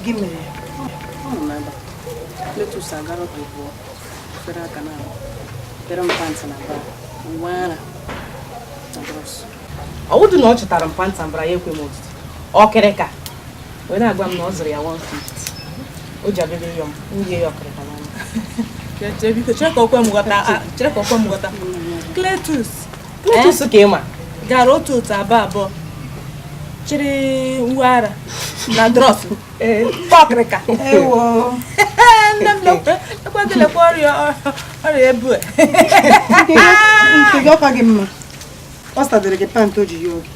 Gịnị mere? Ọ nọ n'ebe. Cletus agara ọkụ pụọ. Fere aka na tere m pantị na bara. Uwe ara na bros. Ọ wụdụ na ọ chụtara m pantị na bara ya ekwe m otiti. Ọkịrịka. Wee na-agwa m na ọ zụrụ ya 150. O ji abịa yọm, m yie ya ọkịrịka n'anya. Chere ka okwe m ghọta, chere ka okwe m ghọta. Cletus. Cletus ka ị ma. Gara otu otu abụọ abụọ. Chịrị uwe ara na drọs. Ọkịrịka. Ewo. Nne m lekwa lekwa ọrịa ọrịa ebu. Nke gị ọka gị mma. Ọ sadere gị pantị o ji ya oge.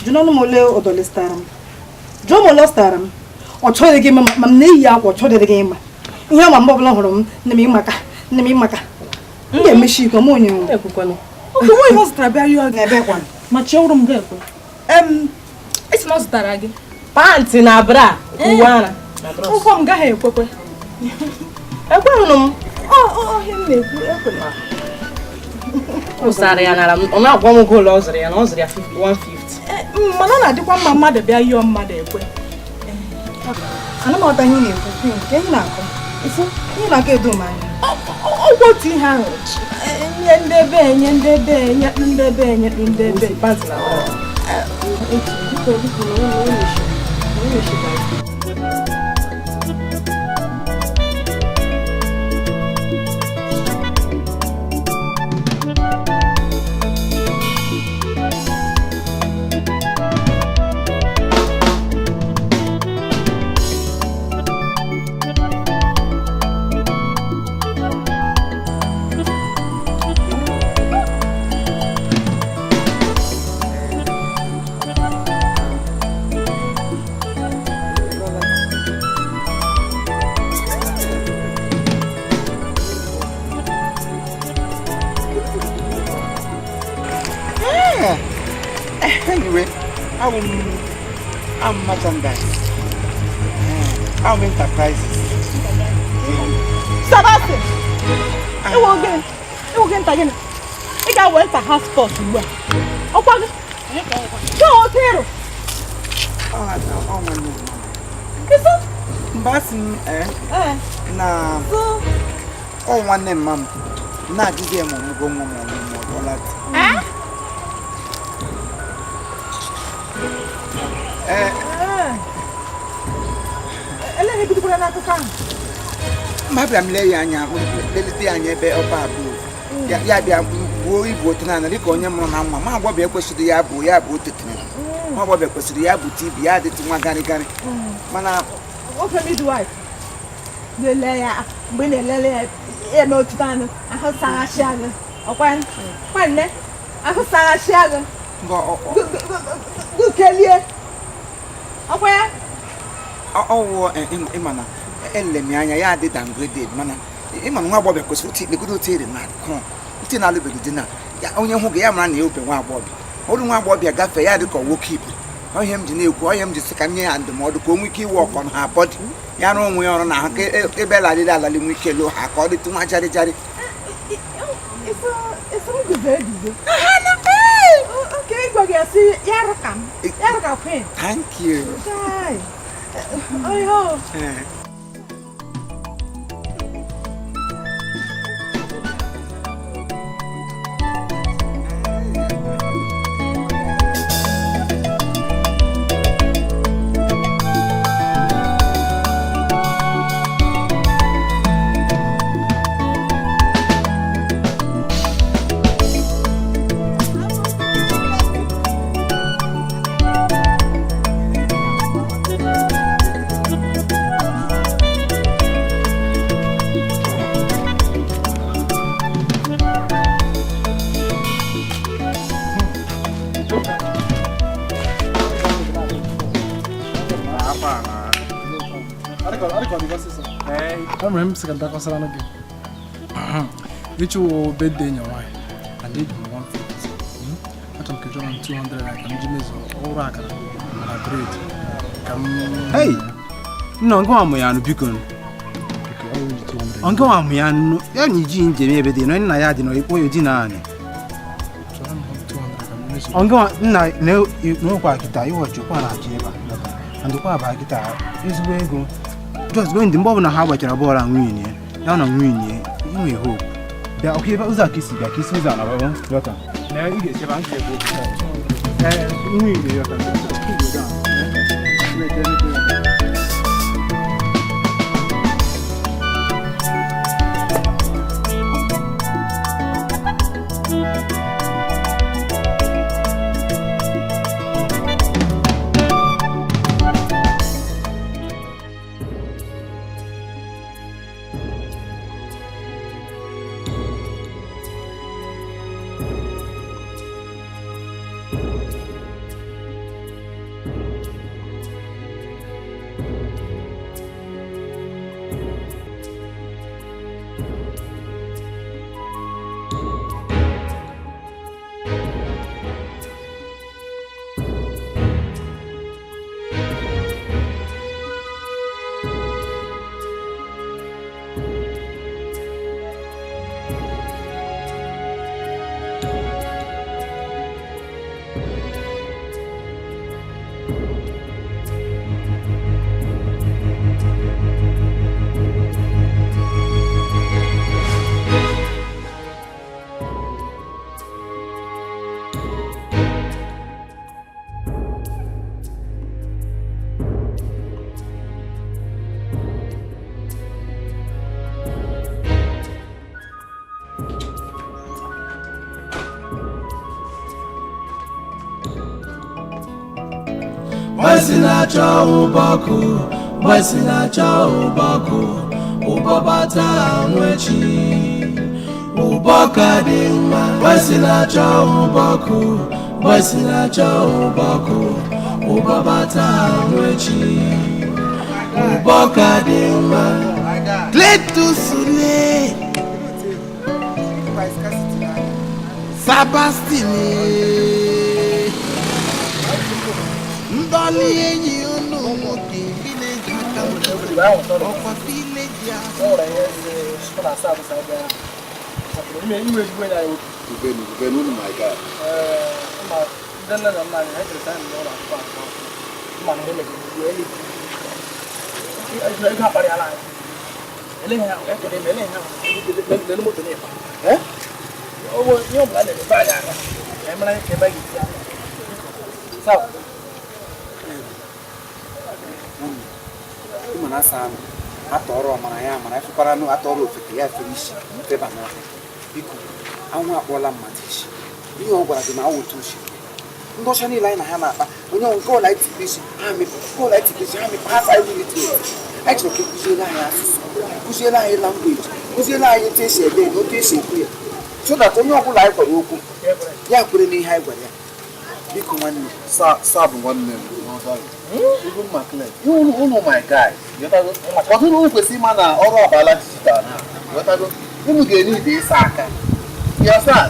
Jụ n'ọnụ m ole ụdọlị stara m. Jụọ m ole ọ stara m. Ọ chọghị gị mma ma m na-eyi akwa ọ chọdịrị gị mma. Ihe ama mgbe ọbụla hụrụ m nne m ịmaka nne m ịmaka m ga-emechi iko m onye nwe. Oke nwa ihe ọ zụtara bịa yọọ gị. Ebe kwanụ. Ma chọrọ m ga-ekwe. Esi na ọ zụtara gị pantị na bra uwe ara. Ụkwụ m gaghị ekwekwe. Ekweghị m. Ọhịa m na-ekwu ekwela. Ọ zụtara ya nara m ọ na-agwa m oge ole ọ zụrụ ya na ọ zụrụ ya 150. Mana ọ na-adịkwa mma mmadụ bịa yọọ mmadụ ekwe. Ana m aghọta ihe ị na-ekwu nke ị na-akọ. Ifu ihe na-akọ edo m anya. Ọgwụ otu ihe ahụ nye ndị ebe nye ndị ebe nye ndị ebe nye ndị ebe. Biko biko na ụlọ ụlọ Anyway, I'm merchandise. I'm enterprises. Sebastian! Ewo gị nta gịnị? Ị ga-awe nta ha spọt ugbu a. Ọkwa gị? Chọọ otu ịrụ. Mba asị m na ọ nwanne mma m na-adịghị eme ọmụgwọ nwa m ọmụmụ ọlụọla di. Mba bịara m lee ya anya, lelite ya anya ebe ọba abụọ. Ya bịa buo ibu otu naanị dịka onye mụrụ na nwa. Nwa agbọghọ ekwesịrị ya bụ ya bụ otetere. Nwa agbọghọ kwesịrị ya bụ tibi ya adịtụ nwa garị garị. Mana ofe midwife na-ele ya mgbe ị na-elele ya eme otuto anụ ahụ saghachi agụ ọkwa nne ahụ saghachi agụ gụkelie ọkwa ya ọwụ ịma na elele m ya anya ya adị downgraded mana ịma na nwa agbọghọ kwesịrị otu ikpegodo otu ere na akụ ntị na-alụbeghị di na onye hụ gị ya mara na ya obe nwa agbọghọbịa ọrụ nwa agbọghọbịa gafee ya dị ka nwoke ibe ọhịa m ji na-ekwu ọhịa m ji sị ka m nye ya ndụmọdụ ka o nwee ike iwe ọkọ na ha bọdị ya rụọ onwe ya ọrụ na ahụ ka ebe lalili alali nwee ike lụọ ha ka ọ dịtụ nwa jarị jarị. Thank you. Enwere m sị ka m bịakọsara gị ịchụwo birthday nye nwaanyị and eji m 150 achọrọ m ka ịchọrọ m 200 ka m ji mezuo ọrụ akara na bred ka m. Hey! Nna nke nwa ya nụ biko nke nwa mụ ya nụ ya na iji njem ebe dị nọ nna ya dị nọ ikpo ya di naanị nke nwa nna n'okwa kịta iwọchi kwa na-achọ ebe a ndụkwa aba kịta ezigbo ego. Just go in the mgbe ọbụla ha gbachara bọọlụ a nwunye ya na nwunye inwe hope bịa ọkụ ebe ụzọ a ka isi bịa ka isi ụzọ a na baba yọta na ị ga-echebe anyị ga-ebu nwunye yọta. Boys na-achọ ụbọkụ, boys na-achọ ụbọkụ, ụbọbata nwechi, ụbọka dị mma. Boys na-achọ ụbọkụ, boys na-achọ ụbọkụ, ụbọbata nwechi, ụbọka dị mma. Cletus le, Sebastian. Ndọlị enyi unu nwoke village aka ọkwa village ahụ. Mmanụ emegide ego akparịala anyị. Eleghị ahụ, ekele m, eleghị ahụ, lelu moto na-efe. Owó ihe ọbụla na-emepe anyị aka, ka anyị mara ebe anyị ga-esi aka. Sawa. Ịma na asa ahụ, atọrọ ọmara ya amara, efekwara nụ atọrọ ofeke ya efere isi, feba n'ọhịa. Biko, anwụ akpọọla mmadụ isi. Ihe ọ gwara gị na awụ otu osi. Ndị ọcha niile anyị na ha na-akpa, onye nke ọla itikpe isi, ha mepụ, nke ọla itikpe isi, ha mepụ, ha sa iwu iti. Anyị chọrọ ka ekụziere anyị asụsụ, kụziere anyị langweji, kụziere anyị etu esi ede na otu esi ekwu ya. So that onye ọbụla anyị gwara okwu, ya kwere n'ihe anyị gwara ya. Biko nwanne. Sa bụ nwanne m. Even Maclean, unu my guy. Ọtụtụ unu kwesịrị ịma na ọrụ abala digital na. Unu ga-enye ide ịsa aka.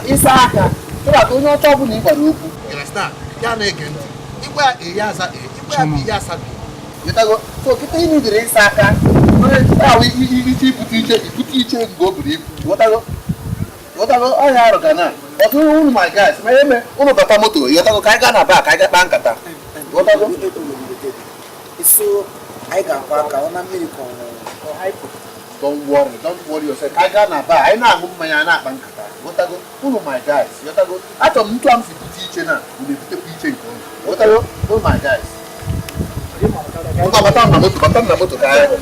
Ịsa aka. So that onye ọcha ọbụla ị gwara okwu. Ya na-ege ntị. Ịgwa ya e ya aza e, ịgwa ya b ya asa b. So kịta ị nidere ịsa aka. Iche ibute iche, ibute iche mgbe o buru ibu. Ghọtago ọhịa arụ ga na. Ọtụtụ unu my guys, ma eme unu bata moto, ghọtago ka anyị gaa na baa ka anyị gaa kpaa nkata. Ghọtago? So anyị ga-akwa aka ọ na mmiri ka ọ Don't worry, don't worry yourself. Ka anyị gaa na baa, anyị na-aṅụ mmanya a na-akpa nkata. Ghọtago? Unu my guys, ghọtago? Achọrọ m ntụ a m si bute iche na unu ebutekwa iche nke unu. Ghọtago? Unu my guys. Bata na moto, bata na moto ka anyị.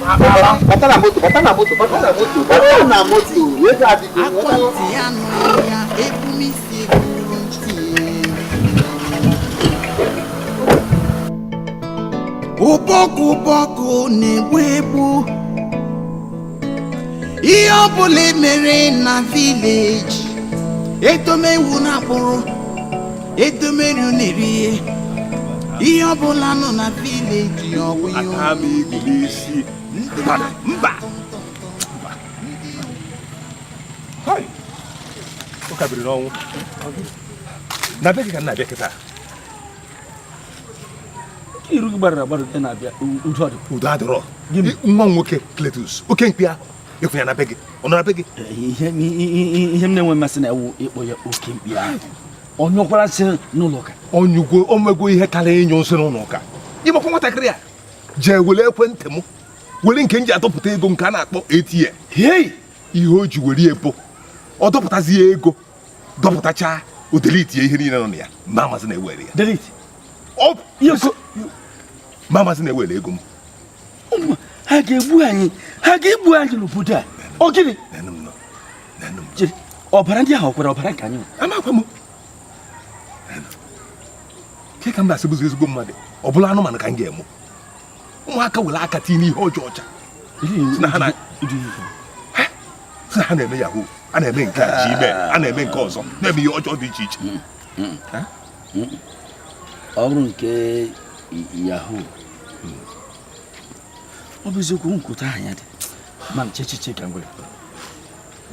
Bata na moto, bata na moto, bata na moto, bata na moto. Ego adịgo. Akwa ntị ya nụrụ ya, ebumisi gburu ntị. Ụbọkụ ụbọkụ na-egbu egbu. Ihe ọbụla mere na vileji, edomewu na akpụrụ, edomeru na-eri. Ihe ọbụla nọ na vileji ọgwụ ya. Ata m igu n'isi. Mba, mba. Hai. Ụka biri n'ọnwụ. Na be gị ka m na-abịa kịta. Iru gị gbarara agbarụ gị na-abịa udo adịrọ. Udo adịrọ. Nwa m nwoke Cletus, oke mkpi ahụ, ekwunya na be gị. Ọ nọ na be gị? Ihe m na-enwe mmasị na ewu ịkpọ ya oke mkpi ahụ. Ọ nyụkwara nsị n'ụlọ ụka. Ọnyụgwo omegwo ihe karịa ịnyụ nsị n'ụlọ ụka. Ịgbakwa nwatakịrị a jee were ekwentị m were nke m ji adọpụta ego nke a na-akpọ ATM. Hei! Ihe o ji were ebo ọ dọpụtazie ego dọpụtachaa o delete ihe niile nọ na ya. Ma amazi na-ewere ya. Delete? Ma amazi na-ewere ego m. Ha ga-egbu anyị, ha ga-egbu anyị n'obodo a. Ọ gịnị? Ọbara ndị ahụ ọ kwere ọbara nke anyị? Amakwa m. Ke ka m na-asị bụzi ezigbo mmadụ, ọ bụla anụmanụ ka m ga-emu. Ụmụaka were aka tinye n'ihe ọjọọ ọcha. Si na ha na-eme yahoo, a na-eme nke a ji ime, a na-eme nke ọzọ, na-eme ihe ọjọọ dị iche iche. Ọ bụrụ nke yahoo, ọ bụ eziokwu nkwụta anya dị. Mana checheche ka m gwara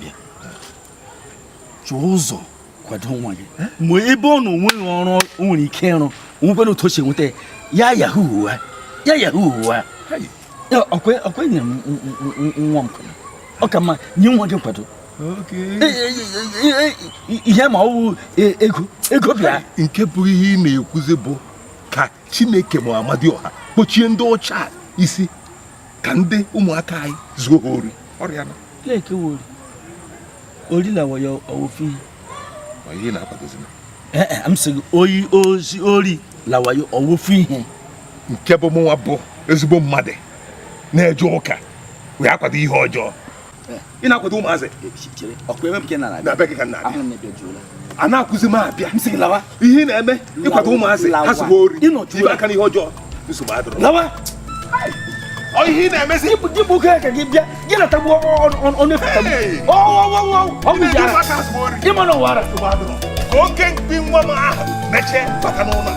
bịa. Chọọ ụzọ kwado nwa gị. Ma ebe ọ na onweghị ọrụ o nwere ike ịrụ, onwekwana otu o si enweta ya yahoo ha, ya yahoo ha. Ọkwa nyere m nwa m kwado. Ọ ka mma nye nwa gị nkwado. Ihe ma ọ bụ ego, ego bịa. Nke bụ ihe ị na-ekwuzi bụ ka Chineke ma Amadioha kpochie ndị ọcha isi ka ndị ụmụaka anyị zuo ha ori. Ọrịa na. Leke wori. Ori na waya ofi. Ihe na-akwadozi m. M sị gị oyi ozi ori lawayo ọwụfu ihe. Nke bụ mụnwa bụ ezigbo mmadụ na-eje ụka wee akwado ihe ọjọọ. Ị na-akwado ụmụazị? Ọkwa ebe m ka ị nara Na be gị ka m na-abịa. A na-akụzi m abịa. M sị gị lawa. Ihe ị na-eme ịkwado ụmụazị ha zụwa ori. Ibe aka n'ihe ọjọọ nsogbu adịrọ. Lawa. Ọ ihe ị na-emezi. Gị bụ oke ka gị bịa gị natagbu ọnụ efetagbu. Ọ bụ ya. Ịma na ụwara. Ka oke mkpi nwa m ahụ mechie bata n'ụlọ.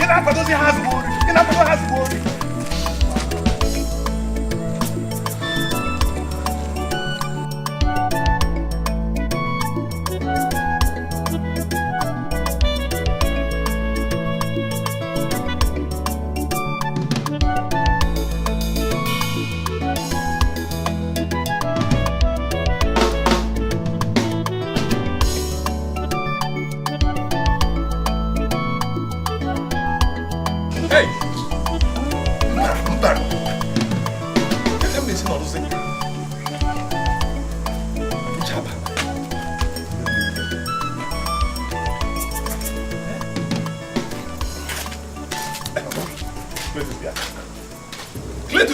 Ị na-akwadozi ha zụwa ori. Ị na-akwado ha zụwa ori.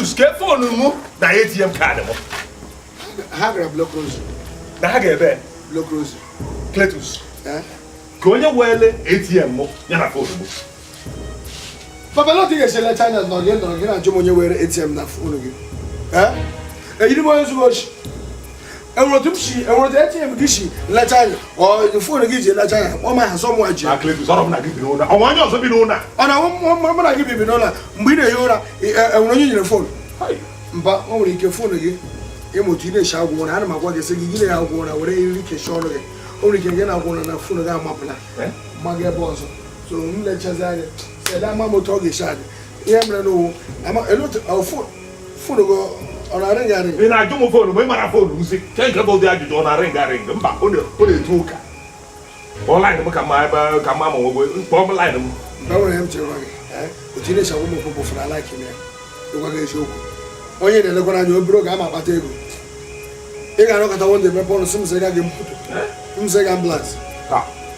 Cletus, ke phone mụ na ATM card mụ. Ha gara Block Rosary. Na ha ga-ebe? Block Rosary. Cletus. Ka onye wele ATM mụ ya na phone mụ. Papa, lọtị ga-esi lecha anya nọ gị nọrọ gị na-ajụ m onye were ATM na phone gị. Ejiri m onye zuru oshi. Enwere otu m si enwere otu ATM gị si lecha anya ọ phone gị ji lecha anya ọ ma ha sọ mụ ji. Na Cletus, ọrọ m na gị bi n'ụlọ. Ọ onye ọzọ bi n'ụlọ. Ọ na mụ na gị bi n'ụlọ mgbe ị na-ehi ụra enwere onye nyere phone. Mba, o nwere ike phone gị ịmụ otu ị na-esi agwụ ụra ana m agwa gị sị gị gị na-agwụ ụra were eriri kechie ọnụ gị. O nwere ike gị na-agwụ ụra na phone gị amapụla ma gị ebe ọzọ. So m lechazi anya ele ama m otu ọ ga-esi adị. Ihe mere n'owu phone gị ọ na-arịng arịng. Ị na-ajụ m phone m ị mara phone m si ke nke bụ ụdị ajụjụ ọ na-arịng arịng mba ọ na-etu ụka. Kpọọ line m ka ma ebe ka ma ma nwegwe kpọọ m line m. Mgbe nwere m chere gị otu ị na-esi agwụ m okwu bụ fara like m ya ịgwa gị eziokwu. Onye na-elekwara anya obere oge ama akpata ego. Ị ga-anọkọta wonde emepe ọnụ sị m zịga gị moto m zịga ambulance.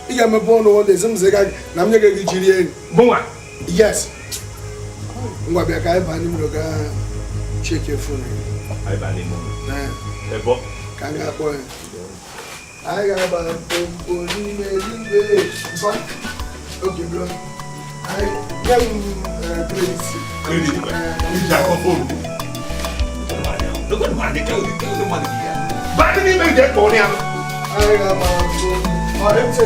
Ị ga-emepe ọnụ wonde sị m zịga gị na m nye gị jiri enyi. Mụnwa? Yes. Ngwa bịa ka anyị baa n'ime ụlọ gaa cheke phone gị. Anyị baa n'ime ụlọ. Ebe ka m ga-akpọ ya. Anyị ga-agba mkpomkpo n'ime eluigwe. Mba, oge bro. Anyị nye m credit. Credit? Iji akọ phone. Baa n'ime ije kpọọ ya. Anyị ga-agba mkpomkpo. Ọ dị m sị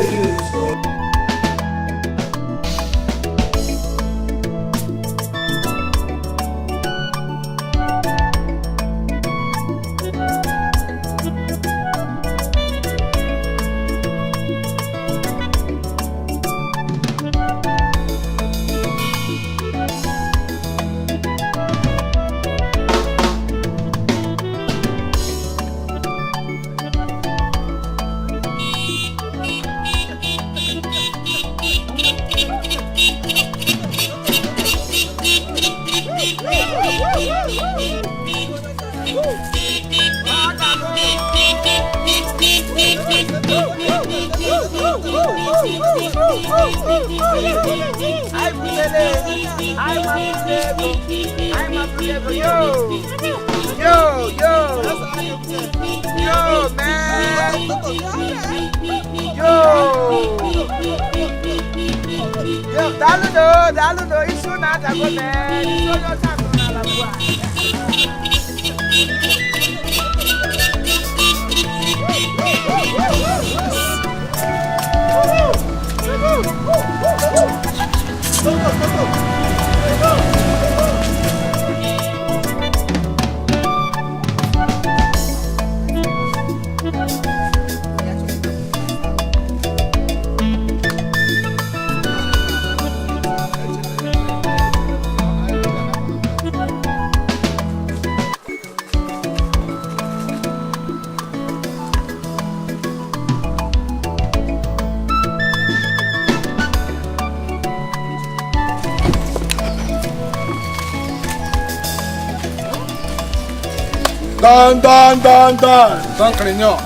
Don, don, don, don. Don Carignon.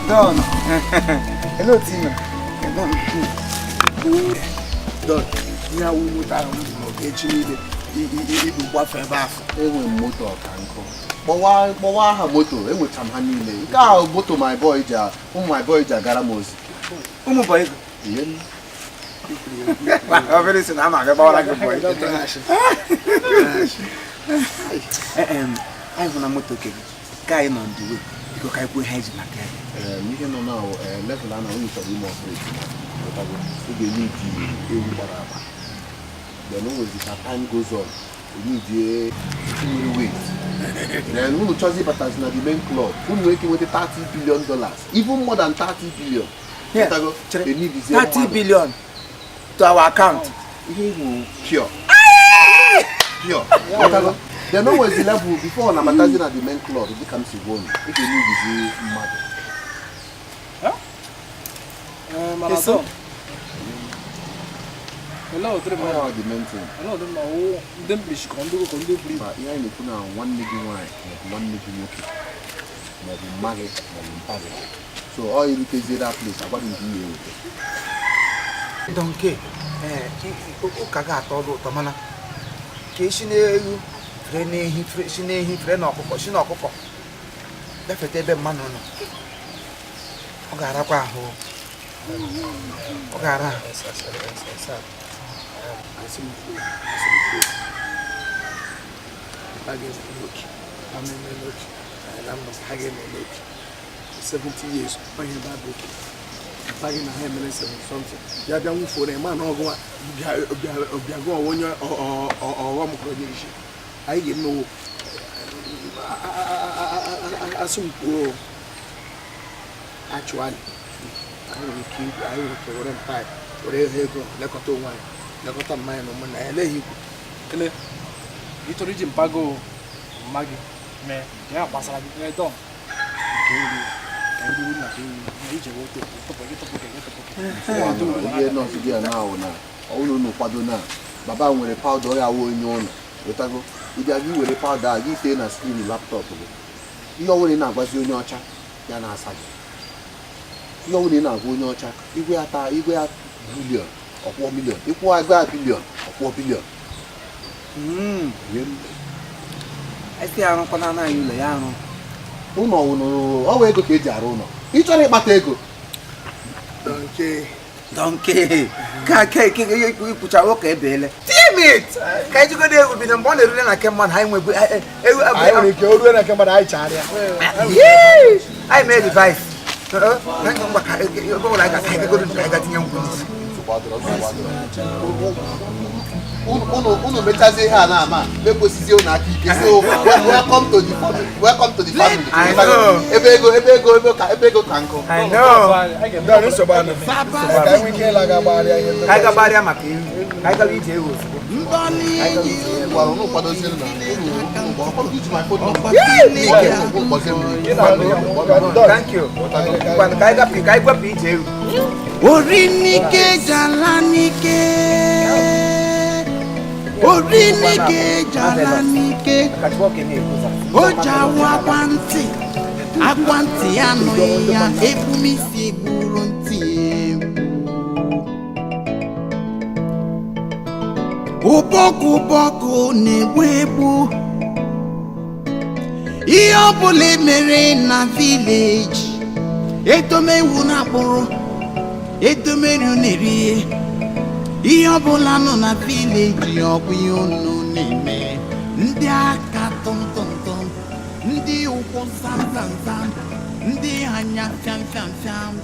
Don. Hello, team. Don. Ya wu moto ahụ echi niile ibu gbafe ebe ahụ. Enwe m moto ọka nkụ. Kpọwa aha moto, enwecha m ha niile. Nke ahụ moto my boy ji ụmụ my boy ji agara m ozi. Ụmụ boy ego? Ihe. Ọ bụrụ sị na ama abịa gbawara gị boy. Anyị hụ na moto ke gị ka anyị nọ ndị biko ka anyị kwuo ihe anyị ji maka ya. Ihe nọ na level a na onye chọrọ ime ọpụreti ị ga-enye iji ewu gbara agba. Then o nwezi ka time goes on onye iji nwere weight. Then unu chọzi ịbatazi na the main club unu nwere ike nweta $30 billion, even more than 30 billion. 30 billion to our account. Ihe iwu pure. Pure. Then no was the level before na batazi na the main club dịka m si gwa unu ị ga-enye igizi mmadụ. Eso. Hello, the main thing. Ihe anyị na-ekwu na nwanne gị nwaanyị maọbụ nwanne gị nwoke maọbụ mma gị maọbụ mpa gị. So ọ irutezie that place agwa gị nke ihe eweta. Donke, ụka ga-atọ ọlụ ụtọ mana ka esi n'elu Fere n'ehi fere si n'ehi fere na ọkụkọ si na ọkụkọ gafete ebe mmanụ nọ. Ọ ga-arakwa ahụ. Ọ ga-ara ahụ. Ha ga-eme n'oke. Ha ga-eme n'oke. 70 years, onye Baịbụl mpa gị na ha emere 70 something. Ya bịa nwụfuo na ịma na ọgụ bịa gụọ onye ọghọm kọrọ gị isi. Anyị ga-emewo asọmpi actually anyị nwere ike were mpa were ego lekọta onwe anyị, lekọta mma anyị na ụmụnna ya eleghị ikwu. Kele, ị chọrọ iji mpago mma gị mee nke ya gbasara gị mee dọm ihe nọọsụ gị na ahụ na ọnụ kwado na baba nwere pawuda ọ ya wụ onye ụlọ wetago ịbịa gị were pawuda a gị tee na skrin laptọpụ gị ihe ọbụla ị na-agwazi onye ọcha ya na-asa gị ihe ọbụla ị na-agwa onye ọcha igwe ya taa igwe ya bilion ọkwụọ milion ịkwụọ agwa ya bilion ọkwụọ bilion. Esi arụkwana anaghị ụlọ ya arụ ụlọ ọwụ ego ka eji arụ ụlọ. Ị chọrọ ịkpata ego Donkey ka ka ikwucha ụka ebeele. Damn it! Ka anyị jigodo egwu bido mgbe ọ na-erule na nke mmadụ anyị nwegbu ewu anyị nwere ike o rue na nke mmadụ anyị chagharịa. Anyị mee revive. Ngwa ka ebe ọbụla anyị ga-aka anyị gagodo anyị ga-tinye nkwụ n'isi. Unu mechazie ihe a na-ama mekwesizie unu aka ike. So welcome to the family. Welcome to the family. Ebe ego ebe ego ebe ka ebe ego ka nkụ. I know. Ka anyị nwee ike ịla ga gbagharịa ihe ndị Ka anyị gagbarịa maka ewu. Ka anyị gawa ije ewu ozugbo. Gwara unu kwadozie na unu ọkpọrọ iji my phone number. Thank you. Ka anyị gapụ ka anyị gwapụ ije ewu. Orí n'ike jala n'ike. Orí n'ike jala n'ike. O jawo akwa ntị, akwa ntị anụghị ya, ebumisi gburu ntị ewu. Ụbọkụ ụbọkụ na-egbu egbu. Ihe ọbụla mere na vileji, etomewu na akpụrụ, edomeru na-eri. Ihe ọbụla nọ na vileji ọbụ ihe unu na-eme. Ndị aka tụmtụmtụm, ndị ụkwụ zamzamzam, ndị anya fiam fiam fiam.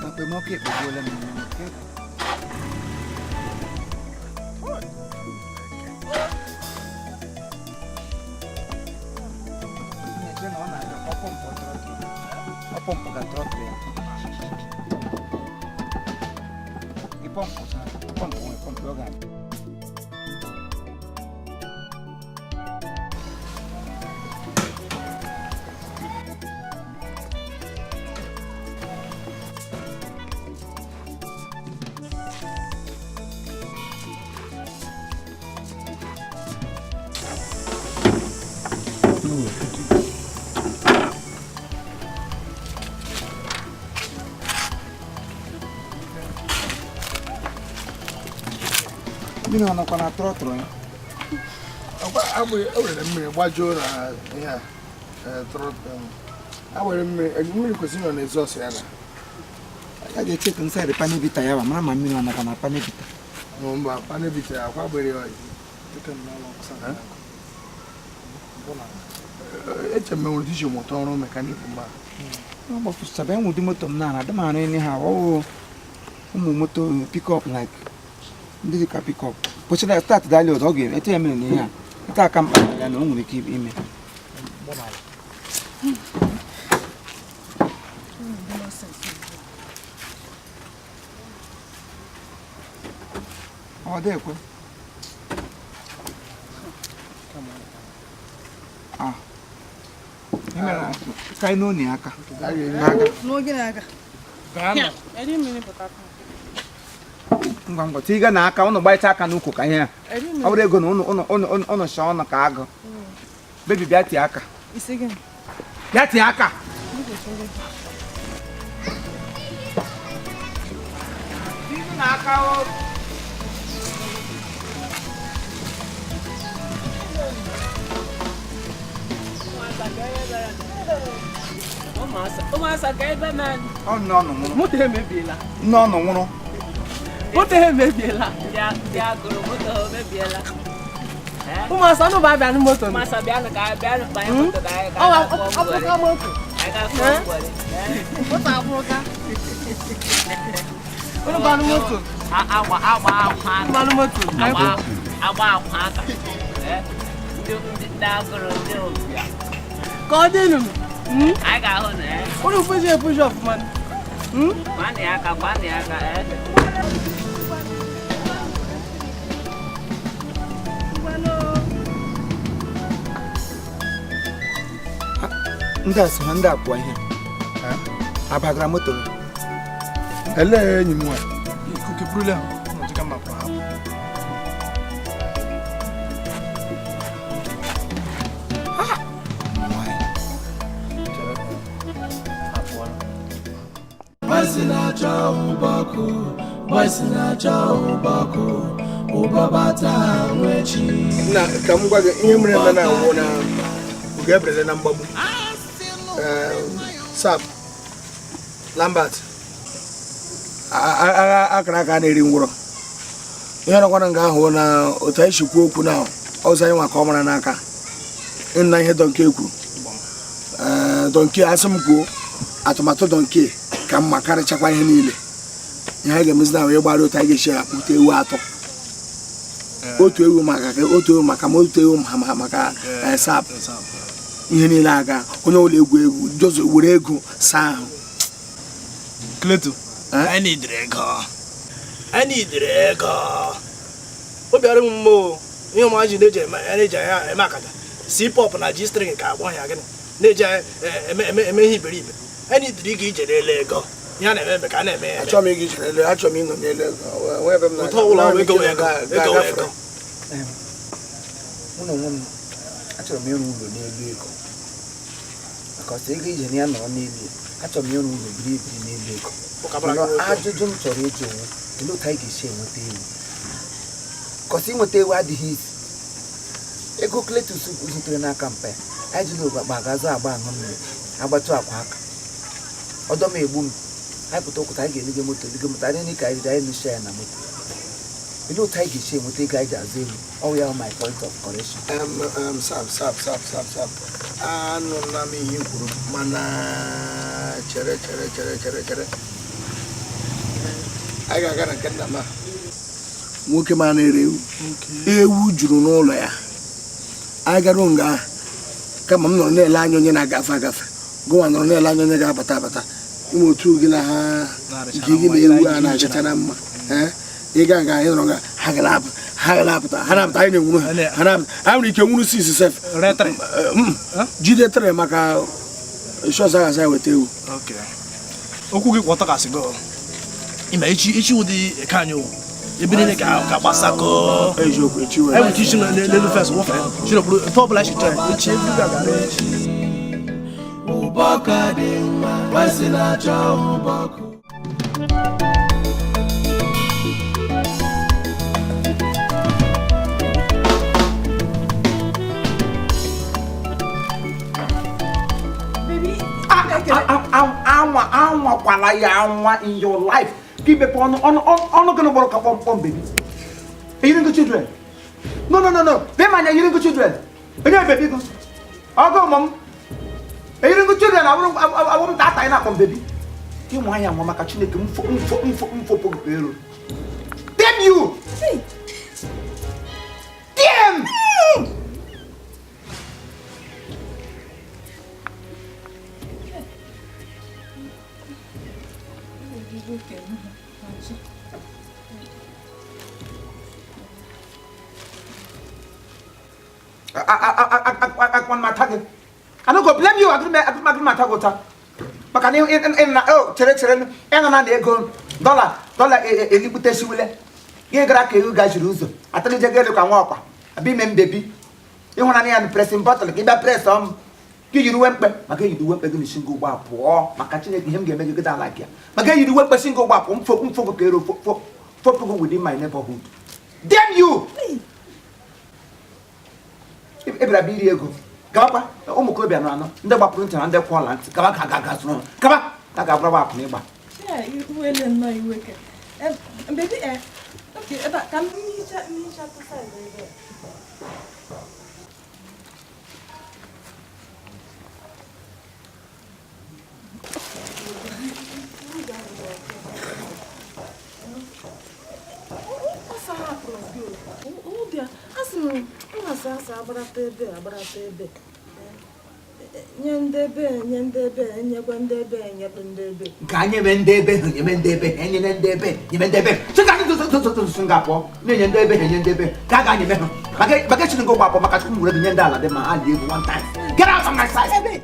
Okpomọkụ ekpegbuola m. Ọ pọmpụ ga trọtụl ya. Ị pọmpụ pọmpụ nwere pọmpụ ọ ga-abịa. Mmiri ọ nọkwa na trọtụrụ ya? E were mmiri gbajuo na ihe a a were mmiri mmiri kwesịrị nọ n'exhaust ya na A ga-echekwa nside panebita ya ma mara ma mmiri ọ nọkwa na panebita. Mba, panebita ya akwa gbere ya. Eche m enwere iji mụta ọrụ mekanik mgbe Ọ gbafụchaba enwe ụdị moto m na-ara adị m arụ ihe ha ọwụ ụmụ moto pickup like ndị dịka pickup kwesịrị start dali ụzọ ọ ga-eme etu ya mere na ihe a etu aka mkpa ya na o nwere ike ime. Ọ dị ekwe. Ah. Ị mere ka anyị n'oni aka. N'oge na-aga. Ngwa ngwa tiga na aka ụnụ gbaịcha aka n'ukwu ka ihe a. Ọ bụrụ ego na ụnụ ụnụ ụnụ ụnụ shọ ọnụ ka agụ. Bebi bịa tie aka. Bịa tie aka. Tiga na aka o. Moto emebiela. Nne ọnụ nwụrụ. Moto emebiela. Ndị agụrụ moto emebiela. Ụmụasa ọnụ bụ abịa moto. Ụmụasa bịanụ ka bịanụ banye moto ka anyị ga-akpọ moto. Moto akwụrụka. Ụnụ gbanụ moto. Agba agba akwa aka. Gbanụ moto. Agba akwa aka. Ndị agụrụ ndị ụbịa. Ka ọ dịnụ. Anyị ga-ahụ na ya. Ụnụ pụji epụji ọfụma. Gbanụ ya aka, gbanụ ya aka. Ndị a sị ha ndị abụọ ihe abagara moto. Elee enyi m nwaanyị? Ikuku burula ọtụka mma pụrụ hapụ. Boys na-achọ ụbọkụ, boys na-achọ ụbọkụ, ụbọbata nwechi. Na ka m gwa gị ihe mere eme na anwụ na oge eberele na mgbagbu. Sap Lambert agha akara aka na-eri ngwụrọ. Ihe nọkwana nga ahụ na otu anyị si kwuo okwu na ọzọ anyị nwa ka ọ mara n'aka nna ihe Donkey kwuru. Donkey asị m kwuo atụmatụ Donkey ka mma karịchakwa ihe niile. Ihe anyị ga-emezi na wee gbara otu anyị ga-esi akpụta ewu atọ. Otu ewu maka otu ewu maka ma otu ewu maka sap. Ihe niile aga onye ụlọ egwu egwu jozo were ego saa ahụ. Kleto, anyị nidere ego. Anyị nidere ego. Obi arị m mma ihe ụmụaji na-eji eme akata. C-pop na G-string ka agbọ ya gịnị na-eji eme ihe iberibe. Anyị nidere ịga ije n'elu ego. Ihe a na-eme eme ka a na-eme ya. Achọrọ m ịga ije n'elu, achọrọ m ịnọ n'elu ego. Ụtọ ụlọ ọrụ ego ego ego ego. Mụ na onwe m achọrọ m ịrụ ụlọ n'elu ego. Maka ọsọ ego ije na ya nọrọ n'elu ya. Achọrọ m ịrụ ụlọ biri ebiri n'elu ego. Ajụjụ m chọrọ ịjụ onwe olee otu anyị ga-esi enweta ewu? Kọsị inweta ewu adịghị isi. Ego Kletus zutere n'aka mpa ya, anyị jiri ụgbakpa ga-azụ agba aṅụ mmiri, agbatụ akwa aka. Ọdọ m egbu m, anyị pụta ụkwụta anyị ga-elige moto lige moto anyị ka anyị anyị nụcha ya na moto. Olee otu anyị ga-esi enweta ego anyị ji azụ ewu? Ọ ya my point of correction. Sap sap sap sap sap. Anụla m ihe i kwuru mana chere chere chere chere chere. Anyị ga-aga na nke nna m a. Nwoke ma na-ere ewu. Ewu juru n'ụlọ ya. Anyị gara nga ahụ kama m nọrọ na-ele anya onye na-agafe agafe. Gụnwa nọrọ na-ele anya onye ga-abata abata. Ime otu gị na ha nke gị na ewu a na-achịcha na mma. Ị ga nga anyị nọrọ nga ha ga-apụta ha na-apụta anyị na-enwuru ha ha na-apụta anyị nwere ike nwuru sisi sef jide tere maka shọs agaghị anyị weta ewu. Okwu gị kwọtọ kasị go. Ime echi echi ụdị eke anyị o. Ebe niile ka gbasakọ. Eziokwu echi were. Anyị nwere isi n'elu fes wụfe. Chinokpuru etu ọbụla esi chọọ ya echi ebe ga gara echi. Ụbọka dị mma, boys na-achọ ụbọkụ. Anwakwala ya anwa in your life. Gị mepe ọnụ ọnụ ọnụ gị gbọrọ ka kpọmkpọm baby. Eyiri ngụ children. No no no no. Lee m anya eyiri ngụ children. Onye baby gụ. Ọgụ ụmụ m. Eyiri ngụ children awụrụ awụ m tata anyị na-akpọ m baby. Gị nwa ya nwa maka Chineke mfo mfo mfo mfo elu. Damn you! Damn! I no go blame you. I Maka na na chere chere ịnọ na ego dọla dọla eligbutesiwule gị gara ka ewu gajiri ụzọ atụlije gị elu ka nwa ọkwa abịa ime mbebi ịhụnanya ya na presin bọtụlụ ka ị bịa pres ọm gị yiri uwe mkpe maka eyiri uwe mkpe gị na singo ụgbọ pụọ maka Chineke ihe m ga-eme gị gịda ala gị maka eyiri uwe mkpe singo ụgbọ pụọ mfo mfo ka ero fopụgo within my neighborhood. Damn you! Ebịara bịa iri ego gabakwa ụmụ okorobịa nọ anọ ndị gbapụrụ ntị na ndị kwụọla ntị gaba ka ga ga zụrụ gaba ka ga-abụrụ akwụna ịgba. Ka anyị eme ndị ebe nyeme ndị ebe enyere ndị ebe nyeme ndị ebe nga pụọ na-enye ndị ebe enye ndị ebe ka a ga-anyeme ha maka echiri ngị ụgbọ apụọ maka Chukwu nwere gị nye ndị ala dị ma ha lie ego one time. Get out of my sight!